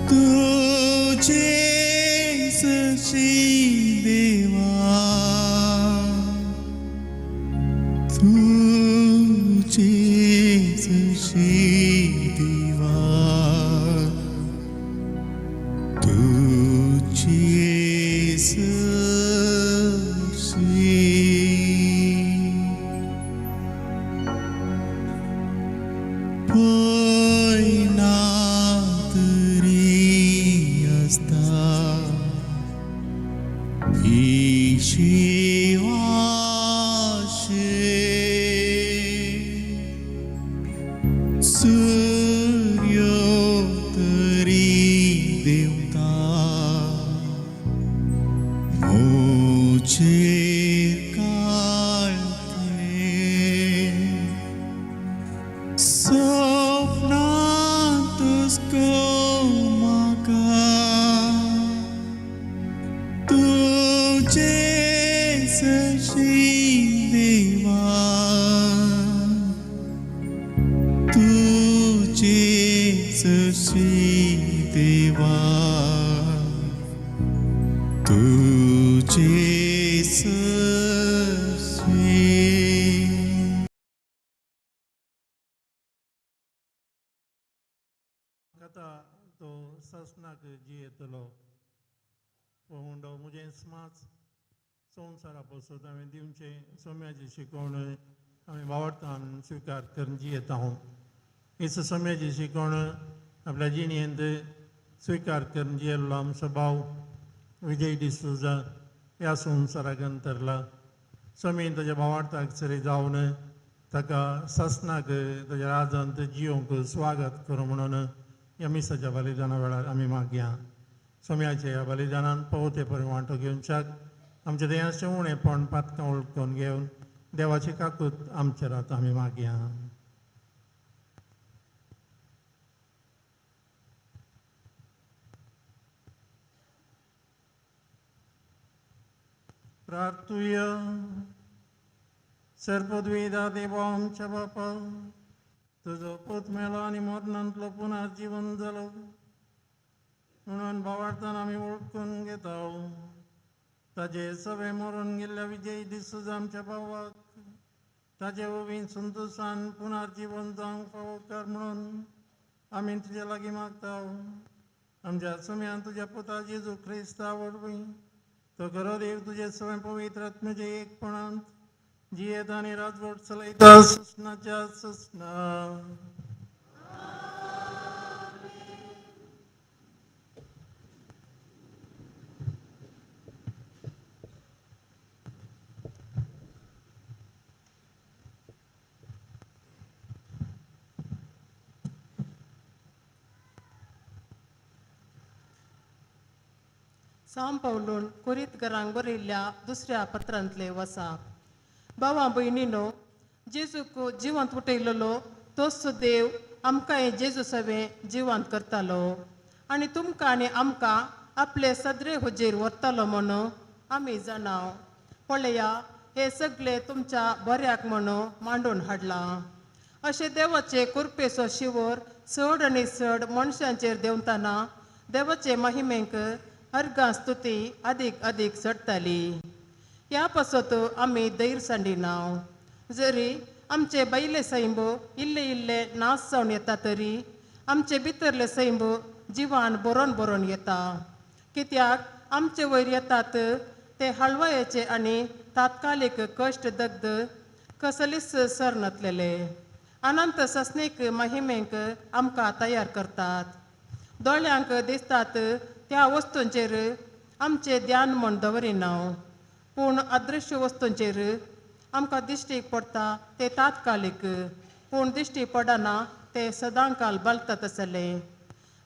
तुझे सशी देवा, तुझे सशी देवा, तुझे सशी. पळय ना तरी आसता ही शिवाशे सूर्य तरी देवता मोचेर काळखे सपनांतच म्हाका तुझे सशी देवा, तुझे सशी देवा, तुझे सशी. कथा तो ससनाक जियेतलो हुंडो मुजें स्माच संवसारा पसत हांवें दिवचें सोम्याची शिकवण आमी भावार्थान स्विकार करून जियेता. हांव हेच सोम्याची शिकवण आपल्या जिणेंत स्विकार करून जियेल्लो आमचो भाव विजय डिसोजा ह्या संवसाराक अंतरला. स्वामीन ताज्या भावार्थाक सरी जावन ताका ससनाक ताज्या राजांत जियोंक स्वागत करूं म्हणून ह्या मिसाच्या बलिदाना वेळार आमी मागया. सोम्याच्या ह्या बलिदानान पवते परी वांटो घेवच्याक आमच्या देहाचें उणेपण पातकां उलटून घेवन देवाची काकूत आमचेर आतां आमी मागया. प्रार्थुया. सर्पद्वेदा देवा आमच्या बापा, तुजो पूत मेलो आनी मरणांतलो पुनर्जीवन जालो म्हणून भावार्थान आमी वळखून घेता. ताजे सवे मरून गेल्ल्या विजयी दिसूज आमच्या भावाक ताजे ववीन संतोशान पुनर्जीवन जावंक फावो कर म्हणून आमी तुज्या लागीं मागता. आमच्या सुम्यान तुज्या पुता जेजू क्रिस्ता वरवीं तो खरो देव तुजे सवय पवित्र आत्म्याचे एकपणांत जियेत आनी राजवट चलयता सुसनाच्या सुसना. साम पावलून कोरीतघरांक बरयल्ल्या दुसऱ्या पत्रांतले वसा. भावा भयणीनो, जेजूक जिवंत उठयलेलो तोच देव आमकांय जेजू सवें जिवंत करतालो आनी तुमकां आनी आमकां आपले सदरे हुजीर व्हरतालो म्हणून आमी जाणाव. पळया, हे सगळे तुमच्या बऱ्याक म्हणून मांडून हाडलां. अशें देवाचे कृपेचो शिवर चड आनी चड मनशांचेर देंवतना देवाचे महिमेक अर्गां स्तुती अदीक अदीक चडटाली. ह्या पासत आमी धैर्य सांडिना. जरी आमचे बैले सैंब इल्ले इल्ले नाश जावन येता तरी आमचे भितरले सैंब जिवान बरोवन बरोवन येता. कित्याक आमचे वयर येतात ते हळवायेचे आनी तात्कालीक कश्ट दग्ध कसलीच सर नातलेले अनंत सस्नीक महिमेक आमकां तयार करतात. दोळ्यांक दिसतात त्या वस्तूंचेर आमचें ध्यान म्हूण दवरिना, पूण अदृश्य वस्तूंचेर आमकां दिश्टीक पडटा ते तात्कालीक, पूण दिश्टी पडना ते सदांकाल बलतात आसले.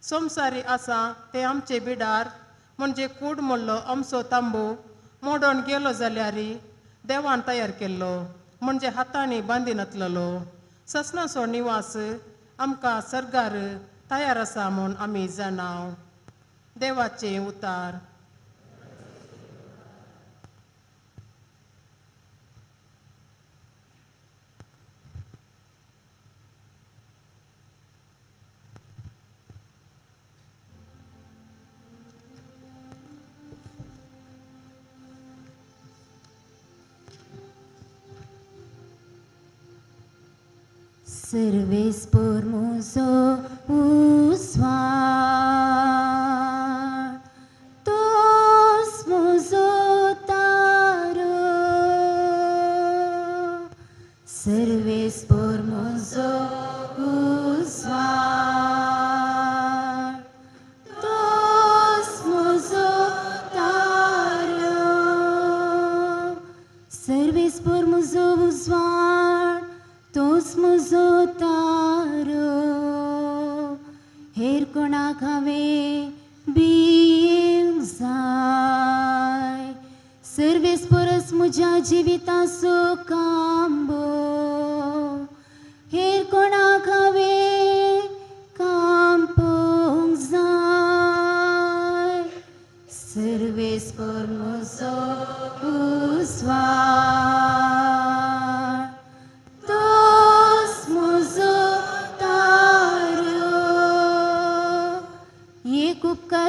संवसारी आसा ते आमचे बिडार म्हणजे कूड म्हणलो आमचो तांबो मोडोन गेलो जाल्यार देवान तयार केल्लो म्हणजे हातांनी बांदिनातलेलो ससनाचो निवास आमकां सर्गार तयार आसा म्हूण आमी जाणाव. देवाचें उतार. Serves por muzo usvar, tos muzo taro. Serves por muzo usvar, tos muzo taro. Serves por muzo usvar, तोच म्हजो तारो. हेर कोणाक हांवें भिवंक जाय, सर्वेस परस म्हज्या जिविताचो कांबो. हेर कोणाक हांवें काम पळोवंक जाय, सर्वेस पर म्हजो उजवाड,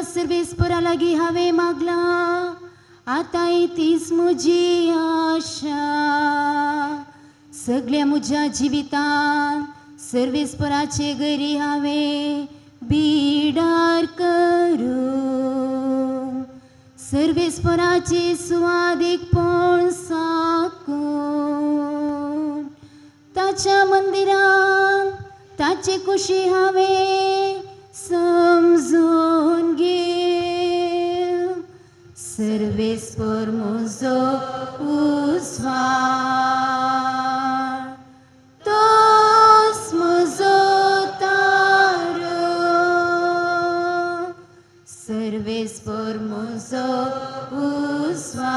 सर्वेस परा लागीं हांवें मागलां, आतांय तीच म्हजी आशा. सगल्या म्हज्या जिवितांत सर्वेस पराचे घरी हांवें बिडार करूं, सर्वेस पराचे सुवादीक पळोवन साकून ताच्या मंदिरांत ताचे कुशी हांवें समजून घे. सर्वेस पर म्हजो उजवाड, तोच म्हजो तारो. सर्वेस पर म्हजो उजवाड,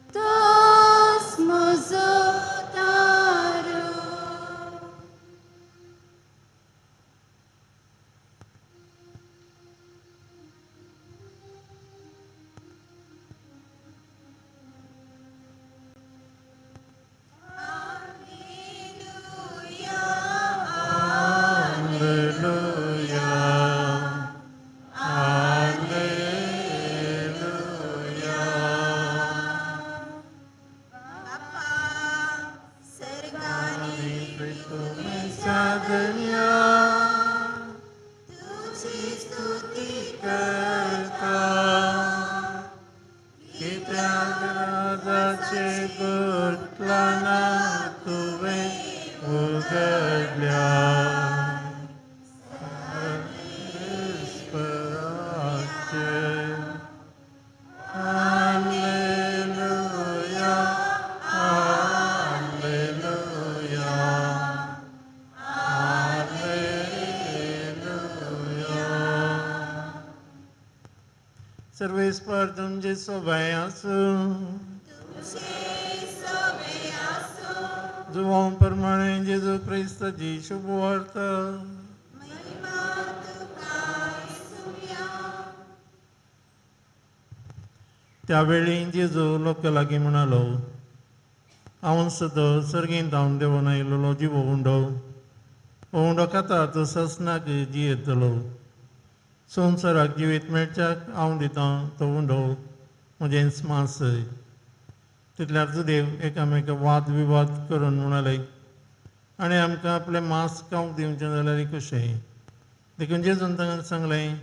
तोच म्हजो तारो. स्तुती करता कित्याक राजाचे गुटलाना तुवें उगडल्या Alleluia, Alleluia, Alleluia. सर्वेस्पर तुमचे सोबाय आसूं जुवां प्रमाणे जेजू क्रिस्ताची शुभवार्ता. त्यावेळी जेजू लोकां लागीं म्हणालो, हांव सदां सर्गींत हांव देंवन आयिल्लो जिवो उंडो, हो उंडो खाता तो ससनाक जियेतलो. संवसाराक जिवीत मेळच्याक हांव दितां तो उंडो म्हजें मांस. तितल्यार जुदेव एकामेका वाद विवाद करून म्हणाले, आनी आमकां आपलें मांस खावंक दिवचें जाल्यार कशें? देखून जेजून तांकां सांगलें,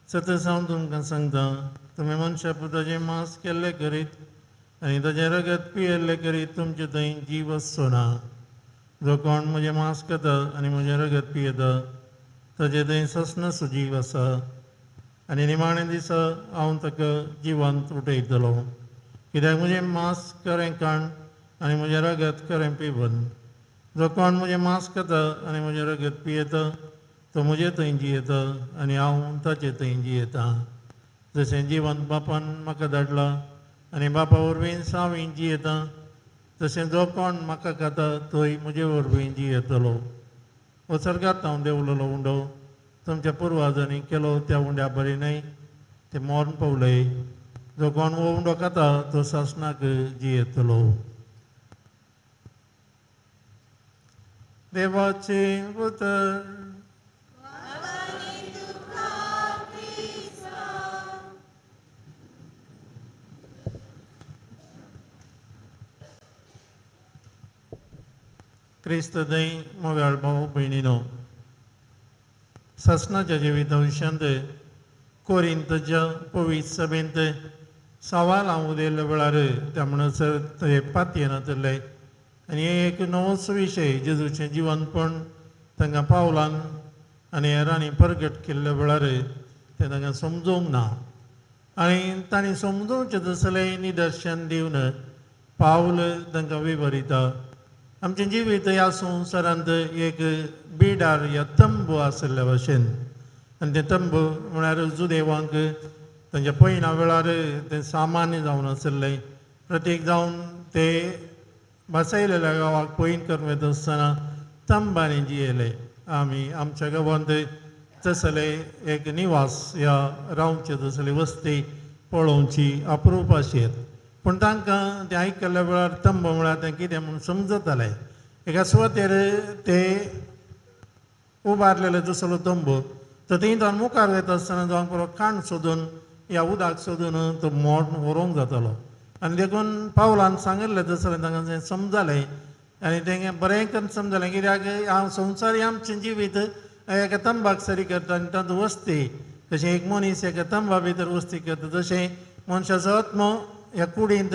सतत हांव तुमकां सांगता, तुमी मनशा पुताचें मांस केल्लें करीत आनी ताचें रगत पियेल्लें करीत तुमचे थंय जीव आसचो ना. जो कोण म्हजें मांस खाता आनी म्हजें रगत पियेता ताचे थंय ससनाचो जीव आसा आनी निमाणे दिसा हांव ताका जिवंत उठयतलो. कित्याक म्हजें मांस खरें खाण आनी म्हजें रगत खरें पिवन. जो कोण म्हजें मांस खाता आनी म्हजें रगत पियेता तो म्हजे थंय जियेता आनी हांव ताचे थंय जियेता. जशें जिवंत बापान म्हाका धाडला आनी बापा वरवीं हांव जियेता, तशें जो कोण म्हाका खाता तोय म्हजे वरवीं जियेतलो. हो सर्गांत हांव देंवलेलो उंडो तुमच्या पुर्वाजांनी केलो त्या उंड्या बरी न्हय, ते मरण पावले. जो कोण हो उंडो खाता तो सासणाक जियेतलो. देवाचें उतर. क्रिस्त थंय मोगाळ भाव भयणीनो, सासणाच्या जिविता विशयांत कोरिंतच्या पवित्र सभेंत सवाल हांव उलयल्ल्या वेळार त्या म्हणसर ते पातयेनातले आनी एक नवोच विशय जेजूचें जिवनपण तांकां पावलान आनी हेरांनी प्रगट केल्ल्या वेळार तें तांकां समजूंक ना आनी तांणी समजोवचें तसलें निदर्शन दिवन पावल तांकां विवरिता. आमचें जिवीत ह्या संवसारांत एक बिडार या तंबू आशिल्ल्या भशेन आनी तें तंबू म्हळ्यार जुदेवांक तांच्या पयना वेळार तें सामान्य जावन आशिल्लें. प्रत्येक जावन ते बसयलेल्या गांवाक पयन करून वता आसतना तंबांनी जियेले. आमी आमच्या गांवांत तसले एक निवास या रावचे तसली वस्ती पळोवची अप्रूप आशिल्ली. पूण तांकां तें आयकल्ल्या वेळार तंबू म्हळ्यार तें कितें म्हूण समजतालें. एका सुवातेर ते उबारलेले दुसरो तंबू तर थंय तो मुखार वयता आसतना जावन पुरो खाण सोदून या उदक सोदून तो मोड व्हरूंक जातालो. आनी देखून पावलान सांगिल्लें तसलें तांकां तें समजालें आनी तें बरें करून समजालें. कित्याक हांव संवसार आमचें जिवीत एका तंबाक सरी करता आनी तातूंत वस्ती तशें एक मनीस एका तंबा भितर वस्ती करता तशें मनशाचो आत्मो ह्या कुडींत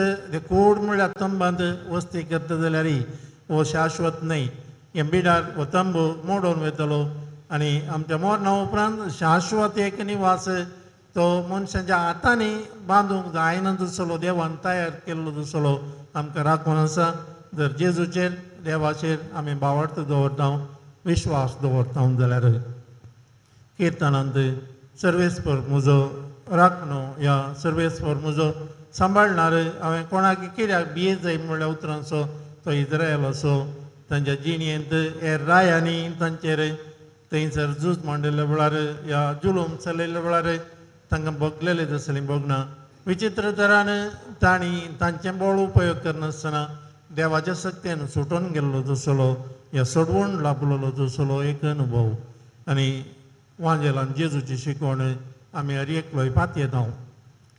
कूड म्हळ्यार तंबांत वस्ती करता जाल्यार हो शाश्वत न्हय. हे बिडार हो तंबू मोडून वयतलो आनी आमच्या मरणा उपरांत शाश्वत एक निवास तो मनशाच्या हातांनी बांदूंक जायना दुसरो देवान तयार केल्लो दुसरो आमकां राखून आसा. जर जेजूचेर देवाचेर आमी भावार्थ दवरता विश्वास दवरता जाल्यार किर्तनांत सर्वेस्पर म्हजो राखणो ह्या सर्वेस्पर म्हजो सांबाळणार हांवें कोणाक कित्याक भियेत जाय म्हणल्या उतरांचो तो इस्रायलाचो तांच्या जिणेंत हे रायांनी तांचेर थंयसर झूज मांडिल्ल्या वेळार ह्या जुलूम चलयल्ल्या वेळार तांकां भोगलेले तसलीं भोगणां विचित्र तरान तांणी तांचें बळ उपयोग करनासतना देवाच्या शक्तेन सुटून गेल्लो तसलो ह्या सोडवण लाभलेलो तसलो एक अनुभव. आनी वांजेलान जेजूची शिकवण आमी हर एकलोय पातयेता.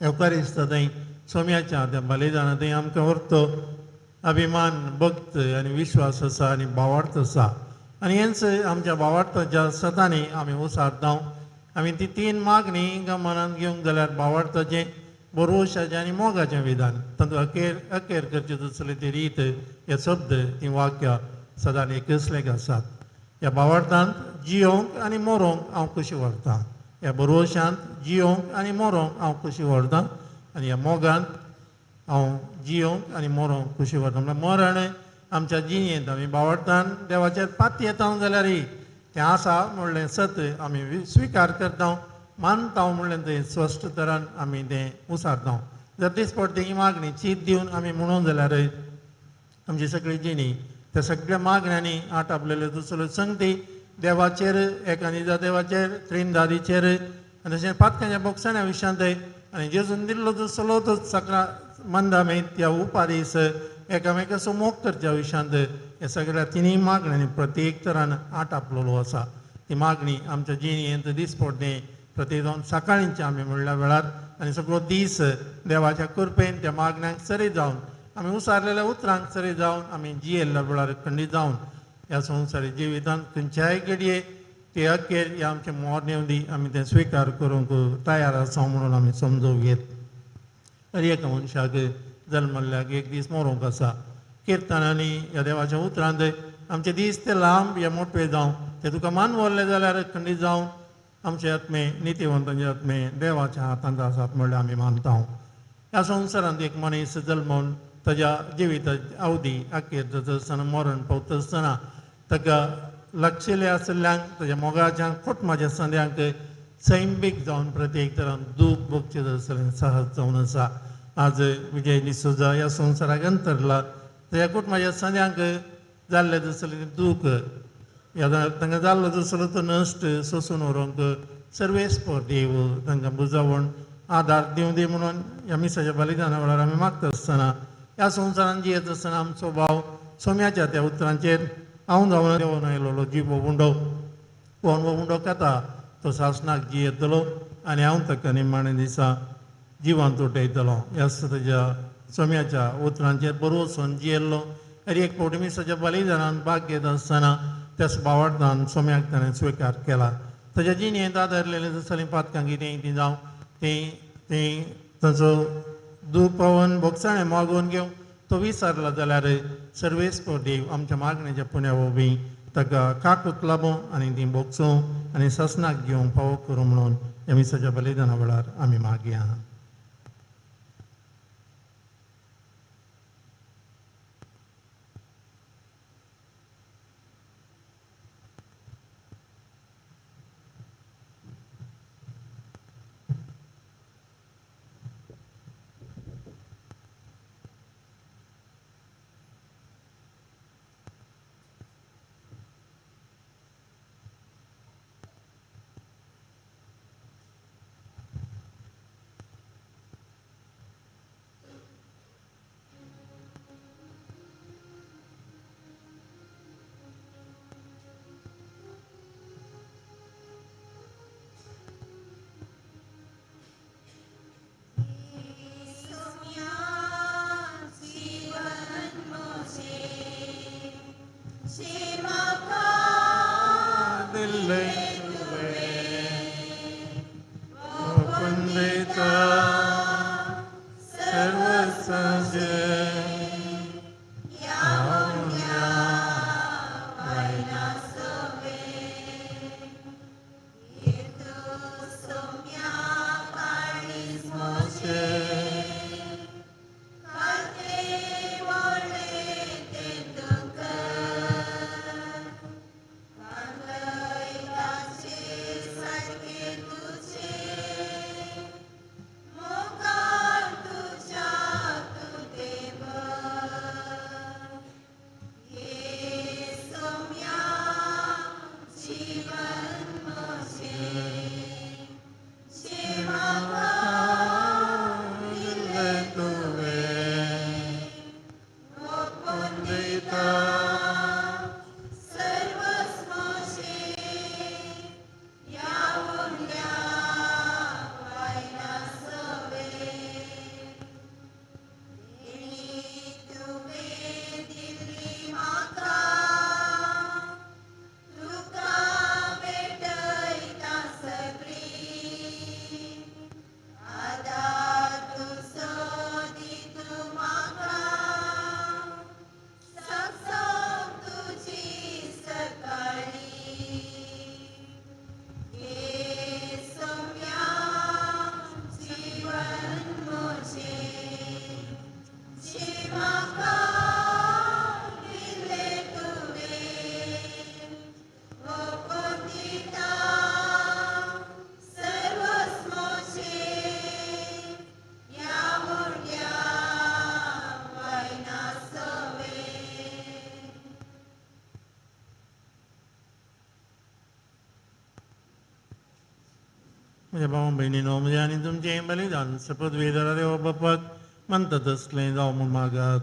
येवकारिस्त थंय सोम्याच्या त्या बलिदाना थंय आमकां व्हरतो अभिमान भक्त आनी विश्वास आसा आनी भावार्थ आसा आनी हेंच आमच्या भावार्थाच्या सतांनी आमी उसारता. आमी ती तीन मागणी मनांत घेवंक जाल्यार भावार्थाचें, बरोवशाचें आनी मोगाचें विधान तातूंत अखेर अखेर करचें दुसरें ती रीत, हे शब्द, तीं वाक्यां सदांच एकच लेख आसात. ह्या भावार्थांत जियोंक आनी मरोंक हांव खुशी व्हरतां, ह्या बरोवशांत जियोंक आनी मरोंक हांव खुशी व्हरतां आनी ह्या मोगांत हांव जियोंक आनी मरोंक खुशी व्हरतां. म्हळ्यार मरण आमच्या जिणेंत आमी भावार्थान देवाचेर पाती येता जाल्यारय तें आसा म्हणलें सत आमी स्विकार करता, मानता म्हणलें तें स्पश्ट तरान आमी तें उसारता. जर दिसपट्टी ही मागणी चीत दिवन आमी म्हणून जाल्यार आमची सगळी जिणी त्या सगळ्या मागण्यांनी आटापलेल्यो दुसऱ्यो संगती देवाचेर, एका निजा देवाचेर, त्रिनदादीचेर आनी तशें पातकांच्या बोगसाण्या विशयांत आनी जेजून दिल्लो दुसरो तो सगळ्या मंदामेत त्या उपारीस एकामेकाचो मोग करच्या विशयांत ह्या सगळ्या तिनूय मागण्यांनी प्रत्येक तरान आटापलेलो आसा. ती मागणी आमच्या जिणेंत दिसपडणे प्रत्येक जावन सकाळींचे आमी म्हणल्या वेळार आनी सगळो दीस देवाच्या कृपेन त्या मागण्यांक सरी जावन आमी उसारलेल्या उतरांक सरी जावन आमी जियेल्ल्या वेळार खंडीत जावन ह्या संवसारी जिवितांत खंयच्याय घडये ते अखेर ह्या आमचें मरण येवंदी आमी तें स्विकार करूंक तयार आसा म्हणून आमी समजूंक घेत. हर एका मनशाक जल्मल्ल्याक एक दीस मरूंक आसा. किर्तनांनी ह्या देवाच्या उतरांत आमचे दीस ते लांब या मोठे जावं ते तुका मानवल्ले जाल्यार खंडीत जावन आमचे आत्मे नितीवंतांचे आत्मे देवाच्या हातांत आसात म्हणल्यार आमी मानता. ह्या संवसारांत एक मनीस जल्मून ताज्या जिविताची अवधी अखेर जाता आसतना मरण पावता आसतना ताका लागशिल्ले आशिल्ल्यांक ताज्या मोगाच्यांक कुटुंबाच्या संद्यांक सैमीक जावन प्रत्येक तरान दूख भोगचें आसलें सहज जावन आसा. आज विजय डिसोजा ह्या संवसाराक अंतरला ताज्या कुटुंबाच्या संद्यांक जाल्लें आसलें दूख ह्या तांकां जाल्लो दुसरो तो नश्ट सोसून व्हरूंक सर्वेस्पर देव तांकां बुजावण आदार दिवं दी म्हणून ह्या मिसाच्या बलिदाना वेळार आमी मागता आसतना ह्या संवसारान जियेत आसतना आमचो भाव सोम्याच्या त्या उतरांचेर हांव जावन देवून आयलोलो जिवो उंडो कोण हो उंडो खाता तो सासणाक जियेतलो आनी हांव ताका निमाणे दिसा जिवांत उठयतलो. ह्या ताज्या सोम्याच्या उतरांचेर बरोवसून जियेल्लो आनी एक फावटी मिसाच्या बलिदानान भाग घेत आसतना त्याच भावार्थान सोम्याक ताणें स्विकार केला. ताज्या जिणेंत आदारलेलें जसलीं पातकां कितें तीं जावं तीं तीं ताचो दूख पावोवन भोगसाणें मागोवन घेवन तो विसरला जाल्यार सर्वेस्पर देव आमच्या मागण्याच्या पुण्या वरवीं ताका काकूत लाबूं आनी तीं भोगसूं आनी सासणाक घेवंक फावो करूं म्हणून ह्या मिसाच्या बलिदाना वेळार आमी मागया. म्हज्या भाव भयणीनो, म्हजें आनी तुमचें बलिदान सपदवेदरा देवा बापाक मानता तसलें जावं म्हूण मागात.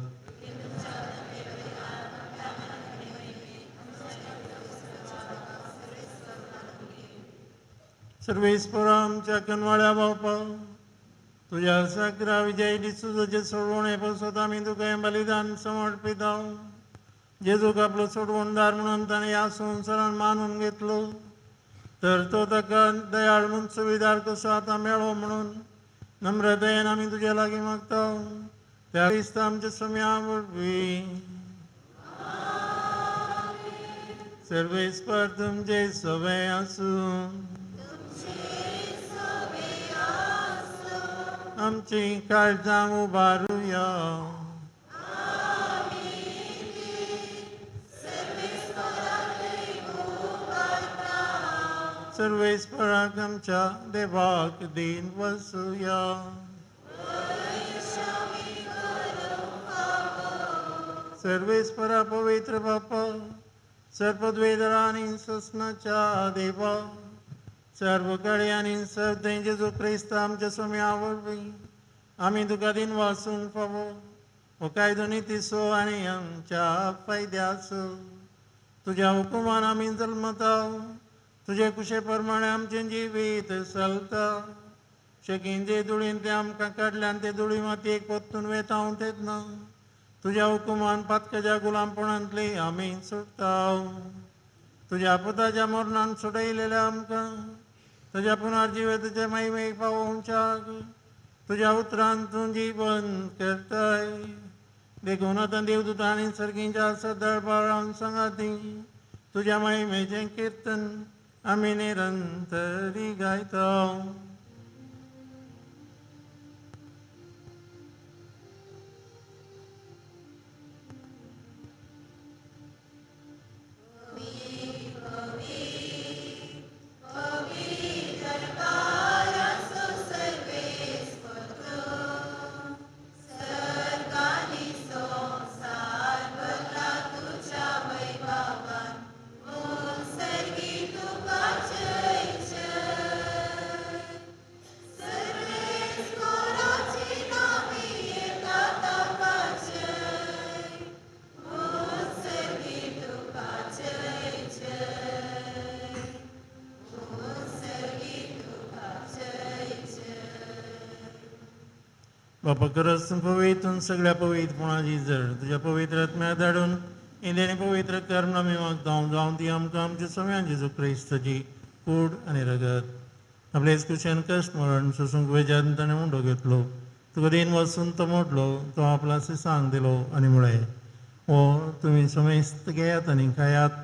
सर्वेस्परा आमच्या कनवाळ्या बापा, तुज्या साकरा विजय डिसूजाचें सोडवणे पसत आमी तुका हें बलिदान समर्पिता. जेजूक आपलो सोडवणदार म्हणून ताणें ह्या संवसारान मानून घेतलो, तर तो ताका दयाळ म्हूण सुविधार कसो आतां मेळो म्हणून नम्रतायेन आमी तुज्या लागीं मागता. त्या क्रिस्ता आमच्या सम्या वरवीं. सर्वेस्पर तुमचे सवे आसूं. आमची काळजां उबारुया. सर्वेस्पराक आमच्या देवाक दीन वसुया. सर्वेस्परा पवित्र बापा, सर्पद्वेदरा आनी ससनाच्या देवा, सर्व कडे आनी सर्व जेजू क्रिस्त आमच्या सोम्या वरवीं आमी तुका दीन वासूंक फावो हो कायदो नितीचो आनी आमच्या फायद्याचो. तुज्या हुकुमान आमी जल्मता, तुजे कुशे प्रमाणे आमचें जिवीत चलता. शकीन जे धुळीन ते आमकां काडल्यान ते धुळी मातयेक परतून वेता तेन्ना तुज्या हुकुमान पातकाच्या गुलामपणांतली आमी सुट्टा. तुज्या पुताच्या मरणान सुटयलेल्या आमकां तुज्या पुनर्जिविताच्या महिमेक पावोवच्याक तुज्या उतरान तूं जीवन करताय. देखून आतां देवदूत आनी सर्गींच्या सदळबाळान सांगाती तुज्या महिमेचें किर्तन आमी निरंतरी गायता. बापा करस पवित्र सगळ्या पवित्रपणाची जड तुज्या पवित्र आत्म्याक धाडून इंद्रियांनी पवित्र कर्म आमी मागता जावन ती आमकां आमच्या सम्यान जेजू क्रिस्ताची कूड आनी रगत आपले कुशेन कश्ट मरण सोसूंक वेजान ताणें उंडो घेतलो. तुका दीन वचून तो मोडलो, तो आपला सांग दिलो आनी म्हळें, हो तुमी समेस्त घेयात आनी खायात,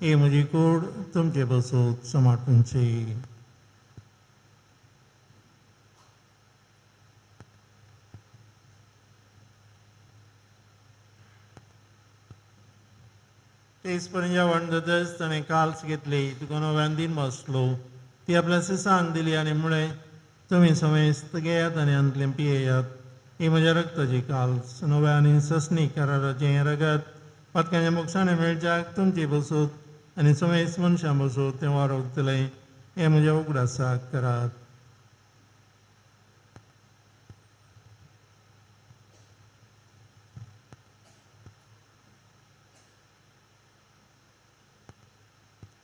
ही म्हजी कूड तुमचे बसून समाटुची. तेच पर्यंत जेवण जातच ताणें काल्स घेतली, तुका नव्यान दीन बसलो, ती आपल्या सांग दिली आनी म्हळें, तुमी समेस्त घेयात आनी हातूंतलें पियेयात, ही म्हज्या रक्ताची काल्स नव्या आनी ससनी कराराचें रगत पातकांच्या मोक्षाणें मेळच्याक तुमची बसूत आनी समेस्त मनशां बसूत तें वारोगतलें, हें म्हज्या उगडासाक करात.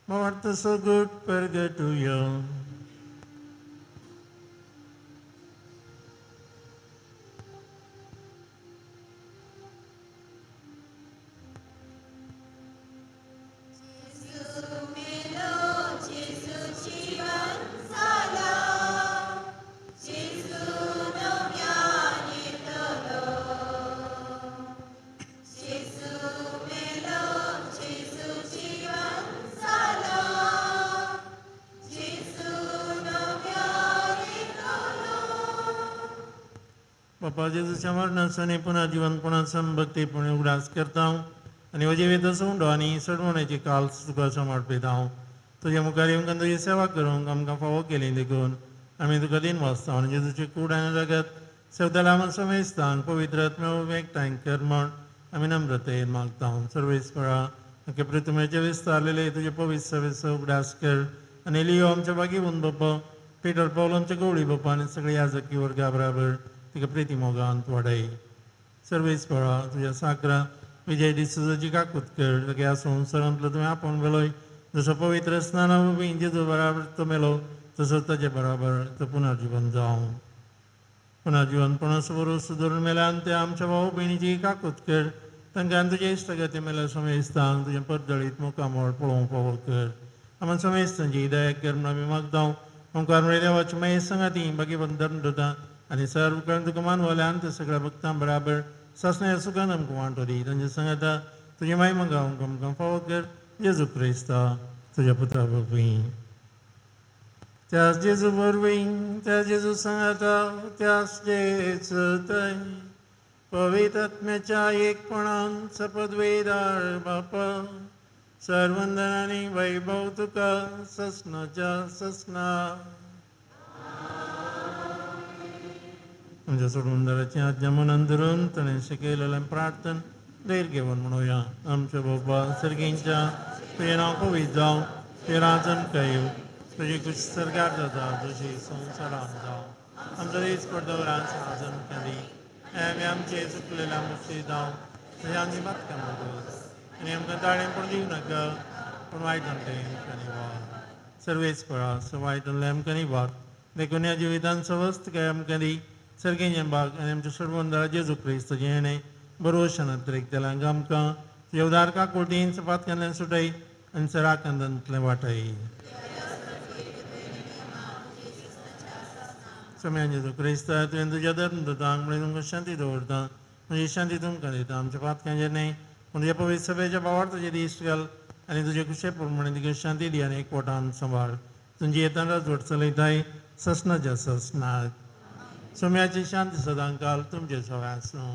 Art so good purgatorio. बापा जेजूच्या मरणाचो आनी पुनः जिवनपणाचो भक्तीपणी उगडास करता आनी जिवीत उंडो आनी सडवण्याची काल्स तुका समर्पिता. तुज्या मुखार येवंक तुजी सेवा करूंक आमकां फावो केली देखून आमी तुका दीन वाचता आनी जेजूची कूड आनी रगत सेवताल्या आमकां समेस्तांक पवित्र आत्म्या एकठांय कर म्हण आमी नम्रतेन मागता. सर्वेस्परा आमच्या पृथ्वीचेर विस्तारलेले तुजे पवित्र सभेचो उगडास कर आनी लियो आमच्या बागी उन बापा पिटर पावल आमच्या गवळी बापा आनी सगळे याजकी वर्गा बराबर तिका प्रिती मोगांत वाडय. सर्वेस पळा तुज्या साकरा विजय डिसोजाची काकूत कर. ताका ह्या संवसारांतलो तुवें आपोवन व्हेलोय, जसो पवित्र स्नाना वरवीं जेजू बराबर तो मेलो तसो ताजे बराबर तो पुनर्जिवन जावं. पुनर्जिवनपणाचो भरोसो धरून मेल्यान ते आमच्या भाव भयणीची काकूत कर. तांकां तुजे इश्टागती मेल्या समेस्तांक तुजें परदळीत मुखामळ पळोवंक फावो कर. आमकां समेस्तांची दया कर म्हूण आमी मागता. ओंकार म्हळ्यार देवाची मागीर सांगाती बाकी धर्म दिता आनी सर्व करून तुका मानवल्यान ते सगळ्या भक्तां बराबर सासण्या सुखान आमकां वांटो दी. तांच्या सांगाता तुजी माय मंगावंक आमकां फावो कर. जेजू क्रिस्ता तुज्या पुता वरवीं. त्याच जेजू वरवीं, त्या जेजू सांगाता, त्याच जेजू थंय पवित्र आत्म्याच्या एकपणान सपदवेदार बापा सर्वंदनानी वैभव तुका ससनाच्या ससना. आमच्या सोडूनदाराची आज्ञा मनान धरून ताणें शिकयलेलें प्रार्थन धैर्य घेवन म्हणुया. आमच्या बाबा सर्गींच्या तुजें नांव पवित्र जावं, तुजें राज आमकां येवं, तुजी खुशी सरकार जाता जशी संवसारांत जावं. आमचो दीस पडदवरान आज आमकां दी. आमी आमचे चुकलेल्या मुशी जावं तशें आमची बातकां मोगोस आनी आमकां ताळें पडून दिवं नाका, पूण वायट आमकां निवार. सर्वेस पळा सो वायट आमकां आमकां निवार. देखून ह्या जिवितान सवस्त काय आमकां दी. सर्गेचें बाग आनी आमच्या सर्वंदरा जेजू क्रिस्त जेणें बरोवशान अत्रेक आमकां तुज्या उदार काकुळटीन सपातकांतल्यान सुटय आनी सराकंदांतलें वाटय. सम्यान जेजू क्रिस्त तुवें तुज्या धर्म दिता म्हणून तुमकां शांती दवरता, म्हजी शांती तुमकां दिता. आमच्या पातकांचेर न्हय पूण तुज्या पवित्र सभेच्या भावार्थाचेर दिश्ट घाल आनी तुजे खुशे प्रमाणे तुका शांती दी आनी एकवटान सांबाळ. तुमची येतना जोड चलयताय ससनाच्या ससनाक. सोम्याची शांती सदांकाल तुमचे सगळें आसूं.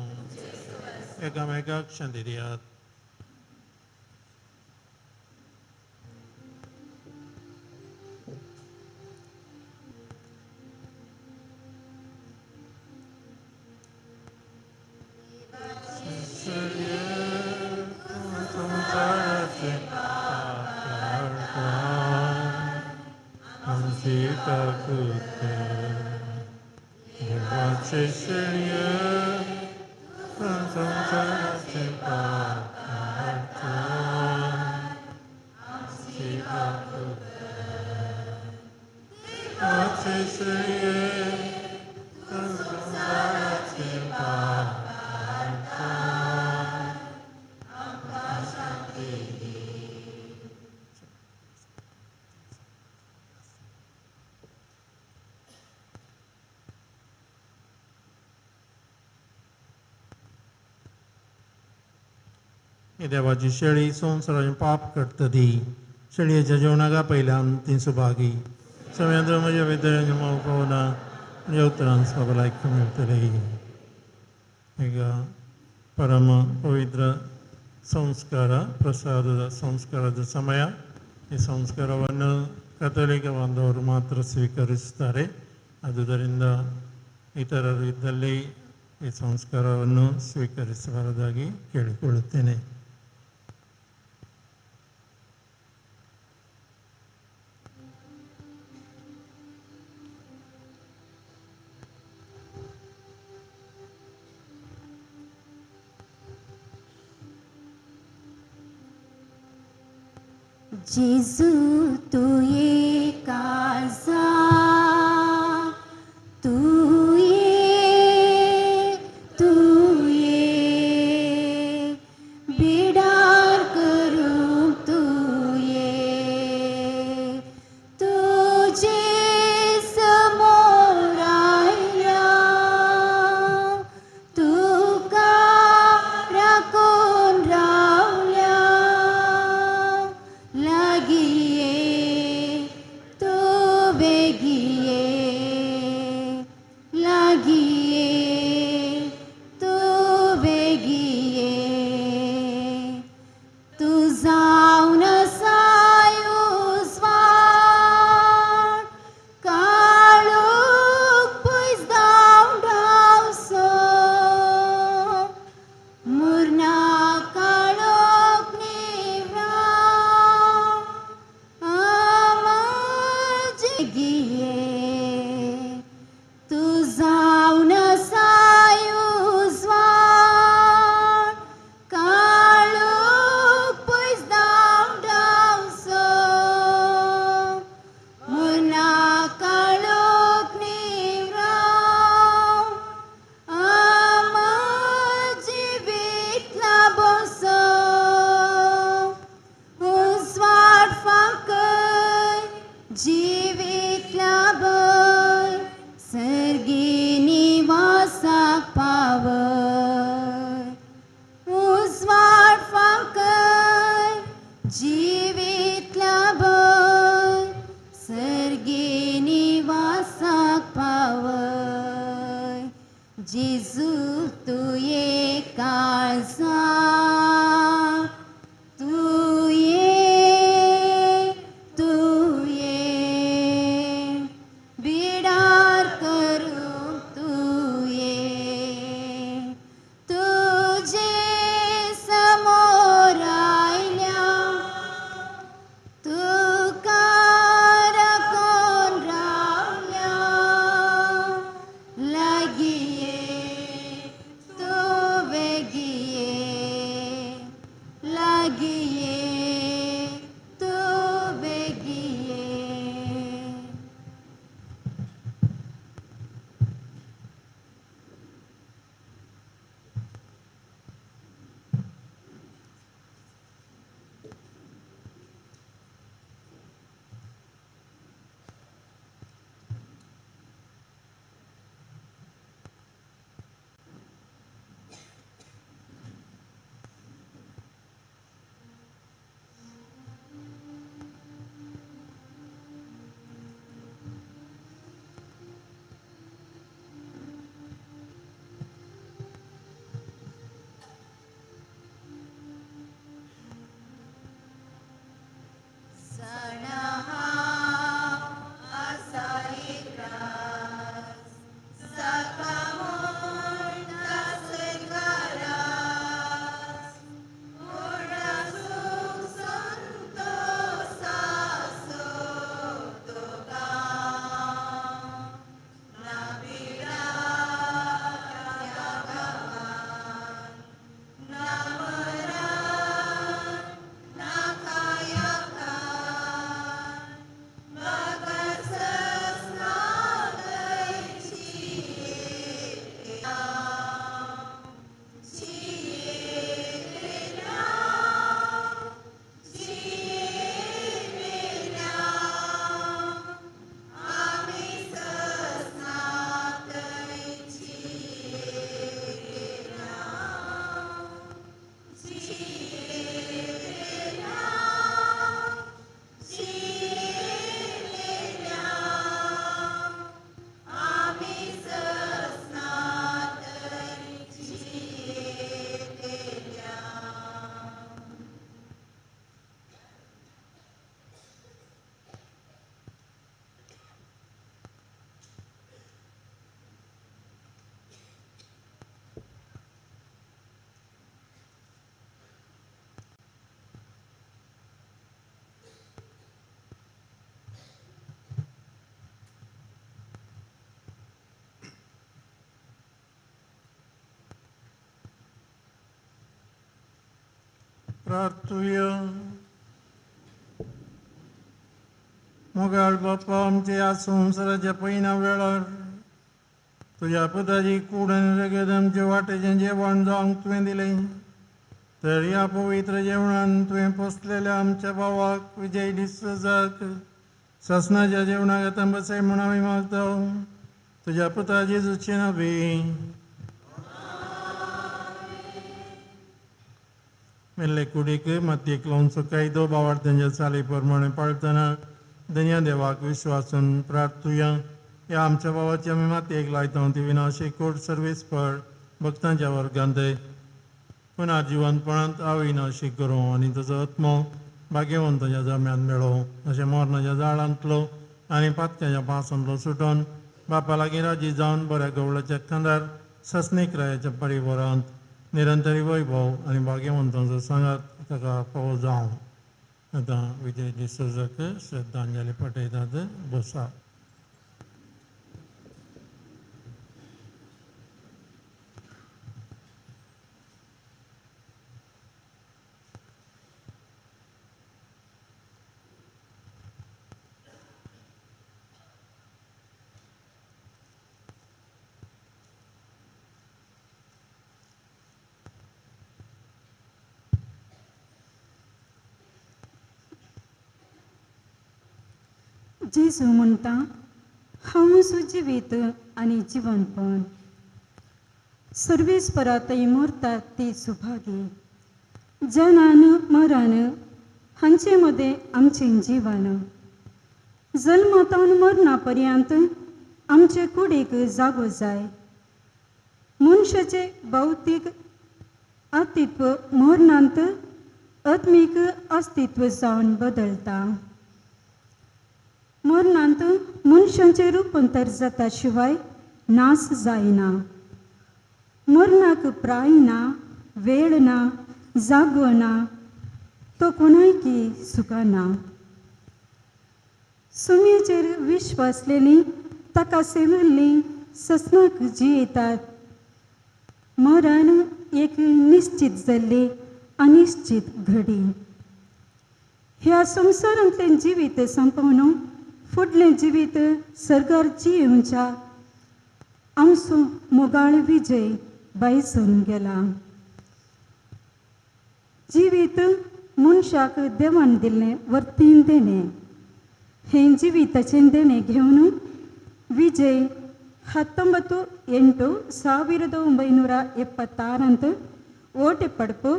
एकामेकाक शांती दियात. आमची काकूत कर. देवाचे शर्य संवसाराचे पाप आमची काकूत कर. देवाचे शर्य संवसाराचे पाप आमकां शांती दी. देवाची शेळी संवसाराचें पाप करता ती शेळयेच्या जेवणाक पयल्यान ती सुभागी. सगळ्यांत म्हज्या भितर पावना म्हज्या उतरान सगळ्याक मेळटले. ಈಗ ಪರಮ ಪವಿತ್ರ ಸಂಸ್ಕಾರ ಪ್ರಸಾದದ ಸಂಸ್ಕಾರದ ಸಮಯ. ಈ ಸಂಸ್ಕಾರವನ್ನು ಕಥೋಲಿಕ ಬಾಂಧವರು ಮಾತ್ರ ಸ್ವೀಕರಿಸುತ್ತಾರೆ. ಆದುದರಿಂದ ಇತರರು ಇದ್ದಲ್ಲಿ ಈ ಸಂಸ್ಕಾರವನ್ನು ಸ್ವೀಕರಿಸಬಾರದಾಗಿ ಕೇಳಿಕೊಳ್ಳುತ್ತೇನೆ. जेजू तुये काजा तुये तुये बिडार करूं तुये तुझे समोर आयल्या तुका राखून रावल्या लागीं ये तूं बेगीन. जावन सायुजवान काळोख पयस धांवडावचो मना काळोख निवराव आमकां जिवीत लाबोसो उजवाड फांकय जिवीत लाबय सर्गी निवासाक पावय उजवाड फांकय जिवीत लाबय सर्गी निवासाक पावय जेजू तुये काळजा तुये तुये बिडार करूं तुये तुजे समोर आयल्या तुका राखून रावल्या लागीं ये तूं बेगीन ये लागीं ये तूं बेगीन ये. प्रार्थुया. मोगाळ बापा, आमच्या ह्या संवसाराच्या पयना वेळार तुज्या पुताची कूड आनी रगत आमचे वाटेचें जेवण जावंक तुवें दिलें, तर ह्या पवित्र जेवणान तुवें पोसलेल्या आमच्या भावाक विजय डिसोजाक सासणाच्या जेवणाक आतां बसय म्हूण आमी मागता, तुज्या पुता जेजूचे नांवे. मेल्ले कुडीक मातयेक लावचो कायदो भावार्थ्यांच्या चाली प्रमाणे पाळतना दन्या देवाक विश्वासून प्रार्थुया. ह्या आमच्या भावाची आमी मातयेक लायता ती विनाशी कोर्ट सर्वीस फळ भक्तांच्या वर्गांत पुनः जिवंतपणांत अविनाशी करूं आनी ताचो आत्मो भाग्यवंताच्या जम्यांत मेळो, अशें मरणाच्या जाळांतलो आनी पातक्याच्या पासांतलो सुटोन बापा लागीं राजी जावन बऱ्या गवळाच्या खांदार ससनीक रायाच्या परिवारांत निरंतरी वैभव आनी भाग्यवंतांचो सांगात ताका फावो जावं. आतां विजय डिसोजाक श्रद्धांजली पटयतात. बसा. जेजू म्हणटा, हांव जिवीत आनी जिवनपण. सर्वीस परातय मरतात ती सुभागी. जनान मरण हांचे मदें आमचें जिवन. जल्मातावन मरणा पर्यंत आमचे कुडीक जागो जाय. मनशाचें भौतीक अस्तित्व मरणांत आत्मीक अस्तित्व जावन बदलता. मरणांत मनशाचें रुपांतर जाता शिवाय नाश जायना. मरणाक प्राय ना, वेळ ना, जागो ना, तो कोणायकी सुखाना. सुमयेचेर विश्वासलेली ताका सेवल्ली ससनाक जियेतात. मरण एक निश्चित जाल्ली अनिश्चित घडी. ह्या संवसारांतलें जिवीत संपोवन फुडलें जिवीत सर्गार जियेवच्या आमचो मोगाळ विजय बायसून गेला. जिवीत मनशाक देवान दिल्लें वर्तीन देणें. हें जिविताचें देणें घेवन विजय 19 8 1976 ಓಟೆ ಪಡ್ಪು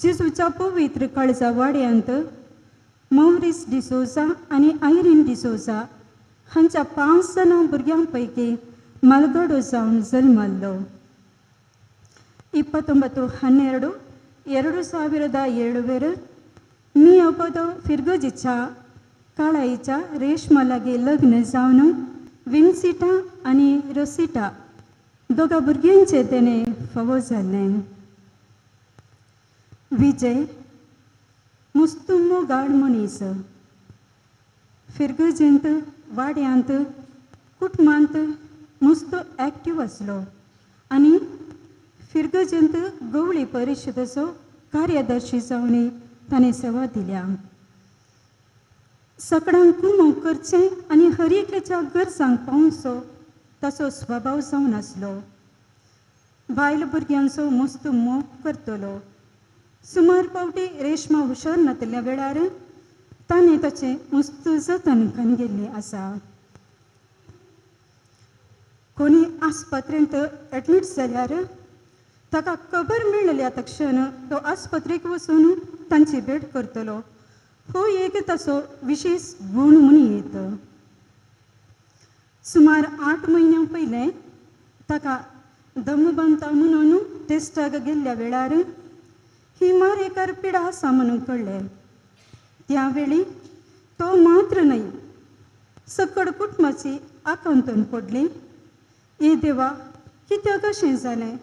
जेजूच्या पवित्र काळजा वाड्यांत मौरीस डिसोजा आनी आयरीन डिसोजा हांच्या 5 जाणां भुरग्यां पैकी मालगडो जावन जल्मल्लो. 29 12 2007 मियापदो फिरगोजीच्या काळाईच्या रेशमा लागीं लग्न जावन विन्सिटा आनी रोसिटा दोगा भुरग्यांचें तेणें फावो जालें. विजय मुस्तू मोगाळ मनीस. फिरगजेंत वाड्यांत कुटुंबांत मुस्त एक्टीव आसलो आनी फिरगजेंत गवळी परिशदेचो कार्यदर्शी जावन ताणें सेवा दिल्या. सकडांक कुमोक करचें आनी हर एकल्याच्या गरजांक पावचो ताचो स्वभाव जावन आसलो. बायल भुरग्यांचो मस्त मोग करतलो. सुमार पावटी रेशमा हुशार नातिल्ल्या वेळार ताणें ताचें मस्त जतन गेल्लें आसा. कोणी आस्पत्रेंत एडमीट जाल्यार ताका खबर मेळ्ळ्या तक्षण तो आस्पत्रेक वचून तांची भेट करतलो. हो एक ताचो विशेश गूण म्हणून येत. सुमार 8 म्हयन्यां पयलें ताका दम बांदता म्हणून टेस्टाक गेल्ल्या वेळार ही मारेकार पिडा आसा म्हणून कळ्ळें. त्या वेळी तो मात्र न्हय सकड कुटुंबाची आकांतून पडली. ए देवा, कित्याक अशें जालें?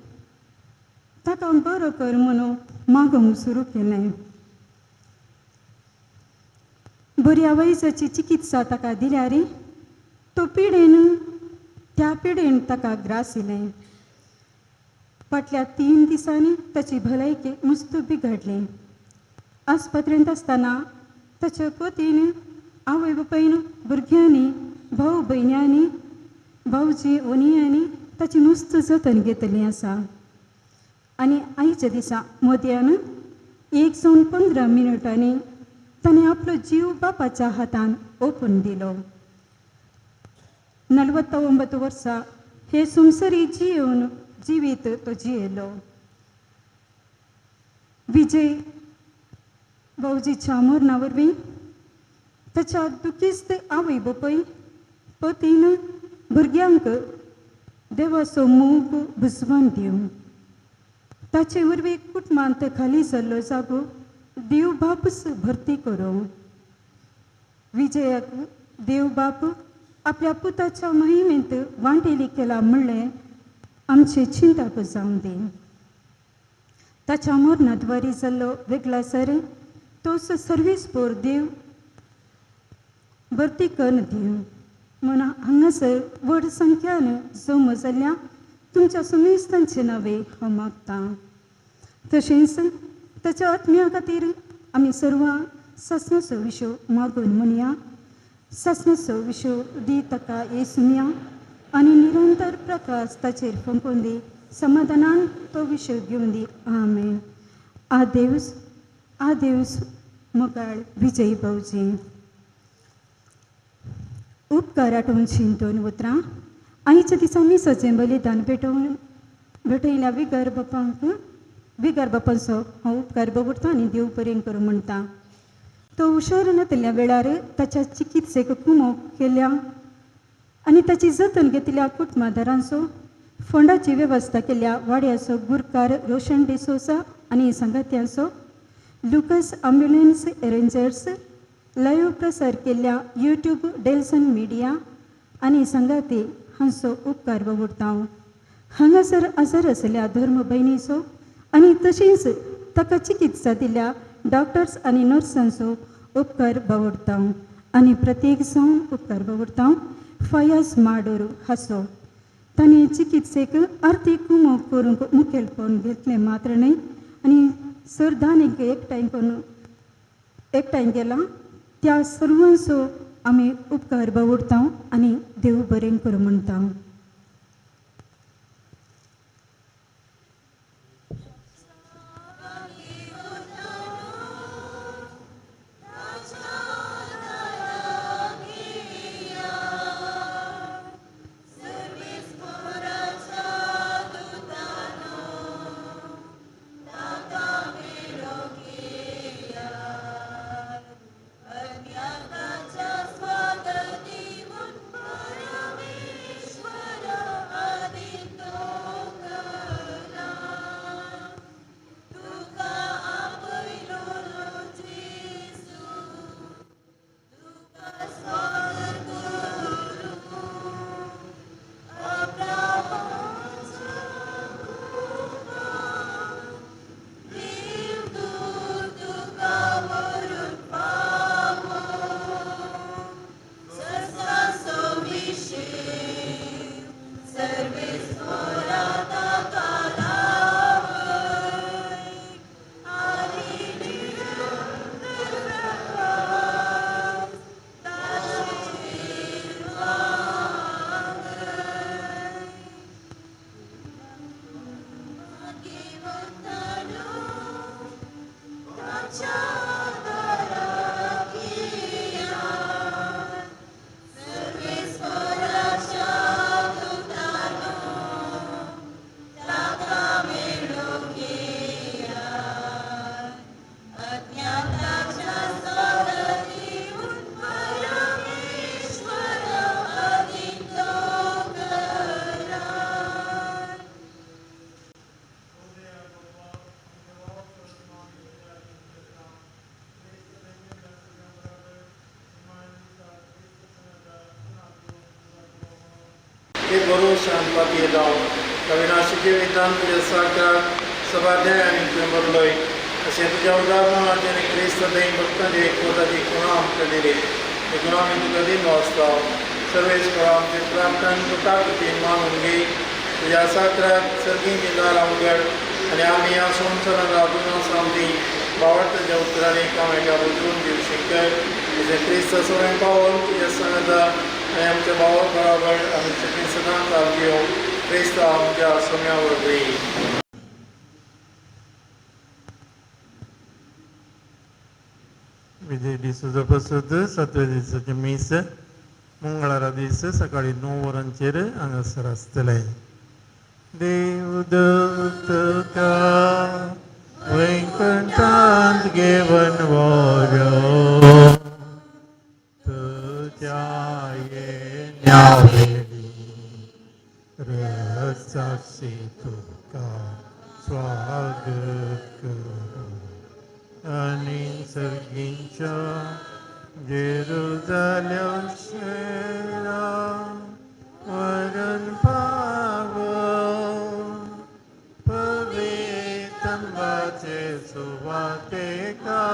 ताका बरो कर म्हणून मागूंक सुरू केलें. बऱ्या वैजाची चिकित्सा ताका दिल्यार तो पिडेन त्या पिडेन ताका ग्रासिलें. फाटल्या 3 दिसांनी ताची भलायकी मुस्त बिगडली. आस्पत्रेंत आसतना ताच्या पतीन, आवय बापायन, भुरग्यांनी, भाव भयण्यांनी, भावजी ओनियांनी ताची मुस्त जतन घेतली आसा. आनी आयच्या दिसा मध्यान 1:15 ताणें आपलो जीव बापाच्या हातान ओपून दिलो. 49 वर्सां हे संवसारी जियेवन जिवीत तो जियेलो. विजय भावजीच्या मरणा वरवीं ताच्या दुखिस्त आवय बापूय, पतीन, भुरग्यांक देवाचो मोग बुजवान दिवं. ताचे वरवीं कुटुंबांत खाली जाल्लो जागो देव बापूच भरती करूं. विजयाक देव बाप आपल्या पुताच्या महिमेंत वांटेली केला म्हणलें आमचें चिंताप जावं दी. ताच्या मरणाद्वारी जाल्लो वेगळासर तोच सर्वीस पोर देव भरती करून दिवं म्हूण हांगासर व्हड संख्यान जमा जाल्ल्या तुमच्या सुमेस्तांचें नांवे हांव मागतां. तशेंच ताच्या आत्म्या खातीर आमी सर्वां सासणाचो विशो मागून म्हणया. सासणाचो विशो दी ताका येसुया आनी निरंतर प्रकाश ताचेर फंकोवन दी. समाधानान तो विशय घेवन दी. आमेन. आदेवस आदेवस मोगाळ विजय भावजी. उपकार आठोवची दोन उतरां. आयच्या दिसा मिसाचें बलिदान भेटोवन भेटयल्या विगर बापांक विगर बापांचो हांव उपकार बगुडटा आनी देव बरें करूं म्हणटा. तो हुशार नातल्या वेळार ताच्या चिकित्सेक कुमोक केल्या आनी ताची जतन घेतिल्ल्या कुटुंबादारांचो फंडाची वेवस्था केल्या वाड्याचो गुरकार रोशन डिसोसा आनी सांगात्यांचो लुकस अम्ब्युलन्स एरेंजर्स लायव्ह प्रसार केल्ल्या यूट्यूब डेल्सन मिडिया आनी सांगाती हांचो उपकार बगुडटा. हांगासर आजार आसल्या धर्म भयणीचो आनी तशेंच ताका चिकित्सा दिल्या डॉक्टर्स आनी नर्सांचो उपकार बावडटा आनी प्रत्येक जावन उपकार बावडटा फयाज माडोर हाचो. ताणें चिकित्सेक आर्थीक कुमोक करूंक मुखेलपण घेतलें मात्र न्हय आनी सरदानीक एकठांय करून एकठांय गेला त्या सर्वांचो आमी उपकार बावडटा आनी देव बरें करूं म्हणटा. एक बरो शांत येता अविनाशीचे विधान तुज्या साकार सभाध्याय आनी तुवें बरलोय अशें तुज्या उदाहरणाचेर क्रिस्त दही भक्तांचे एकवटाची गुणां आमकां दिली हे गुणां आमी तुका दिन वाचता सर्वेस्परा आमचे प्रार्थना तुका कृतीन मानून घे तुज्या साकराक सर्गींची दारां उगड आनी आमी ह्या संवसारांत रावून आसा आमची बावडताच्या उतरांनी एकामेका बदलून दिवं शिकर तुजें क्रिस्त सगळें पावोवन तुज्या सांगाता आनी आमच्या भावा बराबर आमी सगळीं सदां काल घेवन क्रिस्त आमच्या सोम्या वरवीं. विजय डिसोजा प्रसूत सातव्या दिसाचें मीस मंगळारा दीस सकाळी 9 वरांचेर हांगासर आसतलें. देवदूत तुका वैकुंठांत घेवन व्हरो तुज्या येण्या वेळी रसाक्षी तुका स्वागत करूं आनी सर्गींच्या जेरुजाल्या शेरा वरण पाव पवित्रंबाचे सुवातेका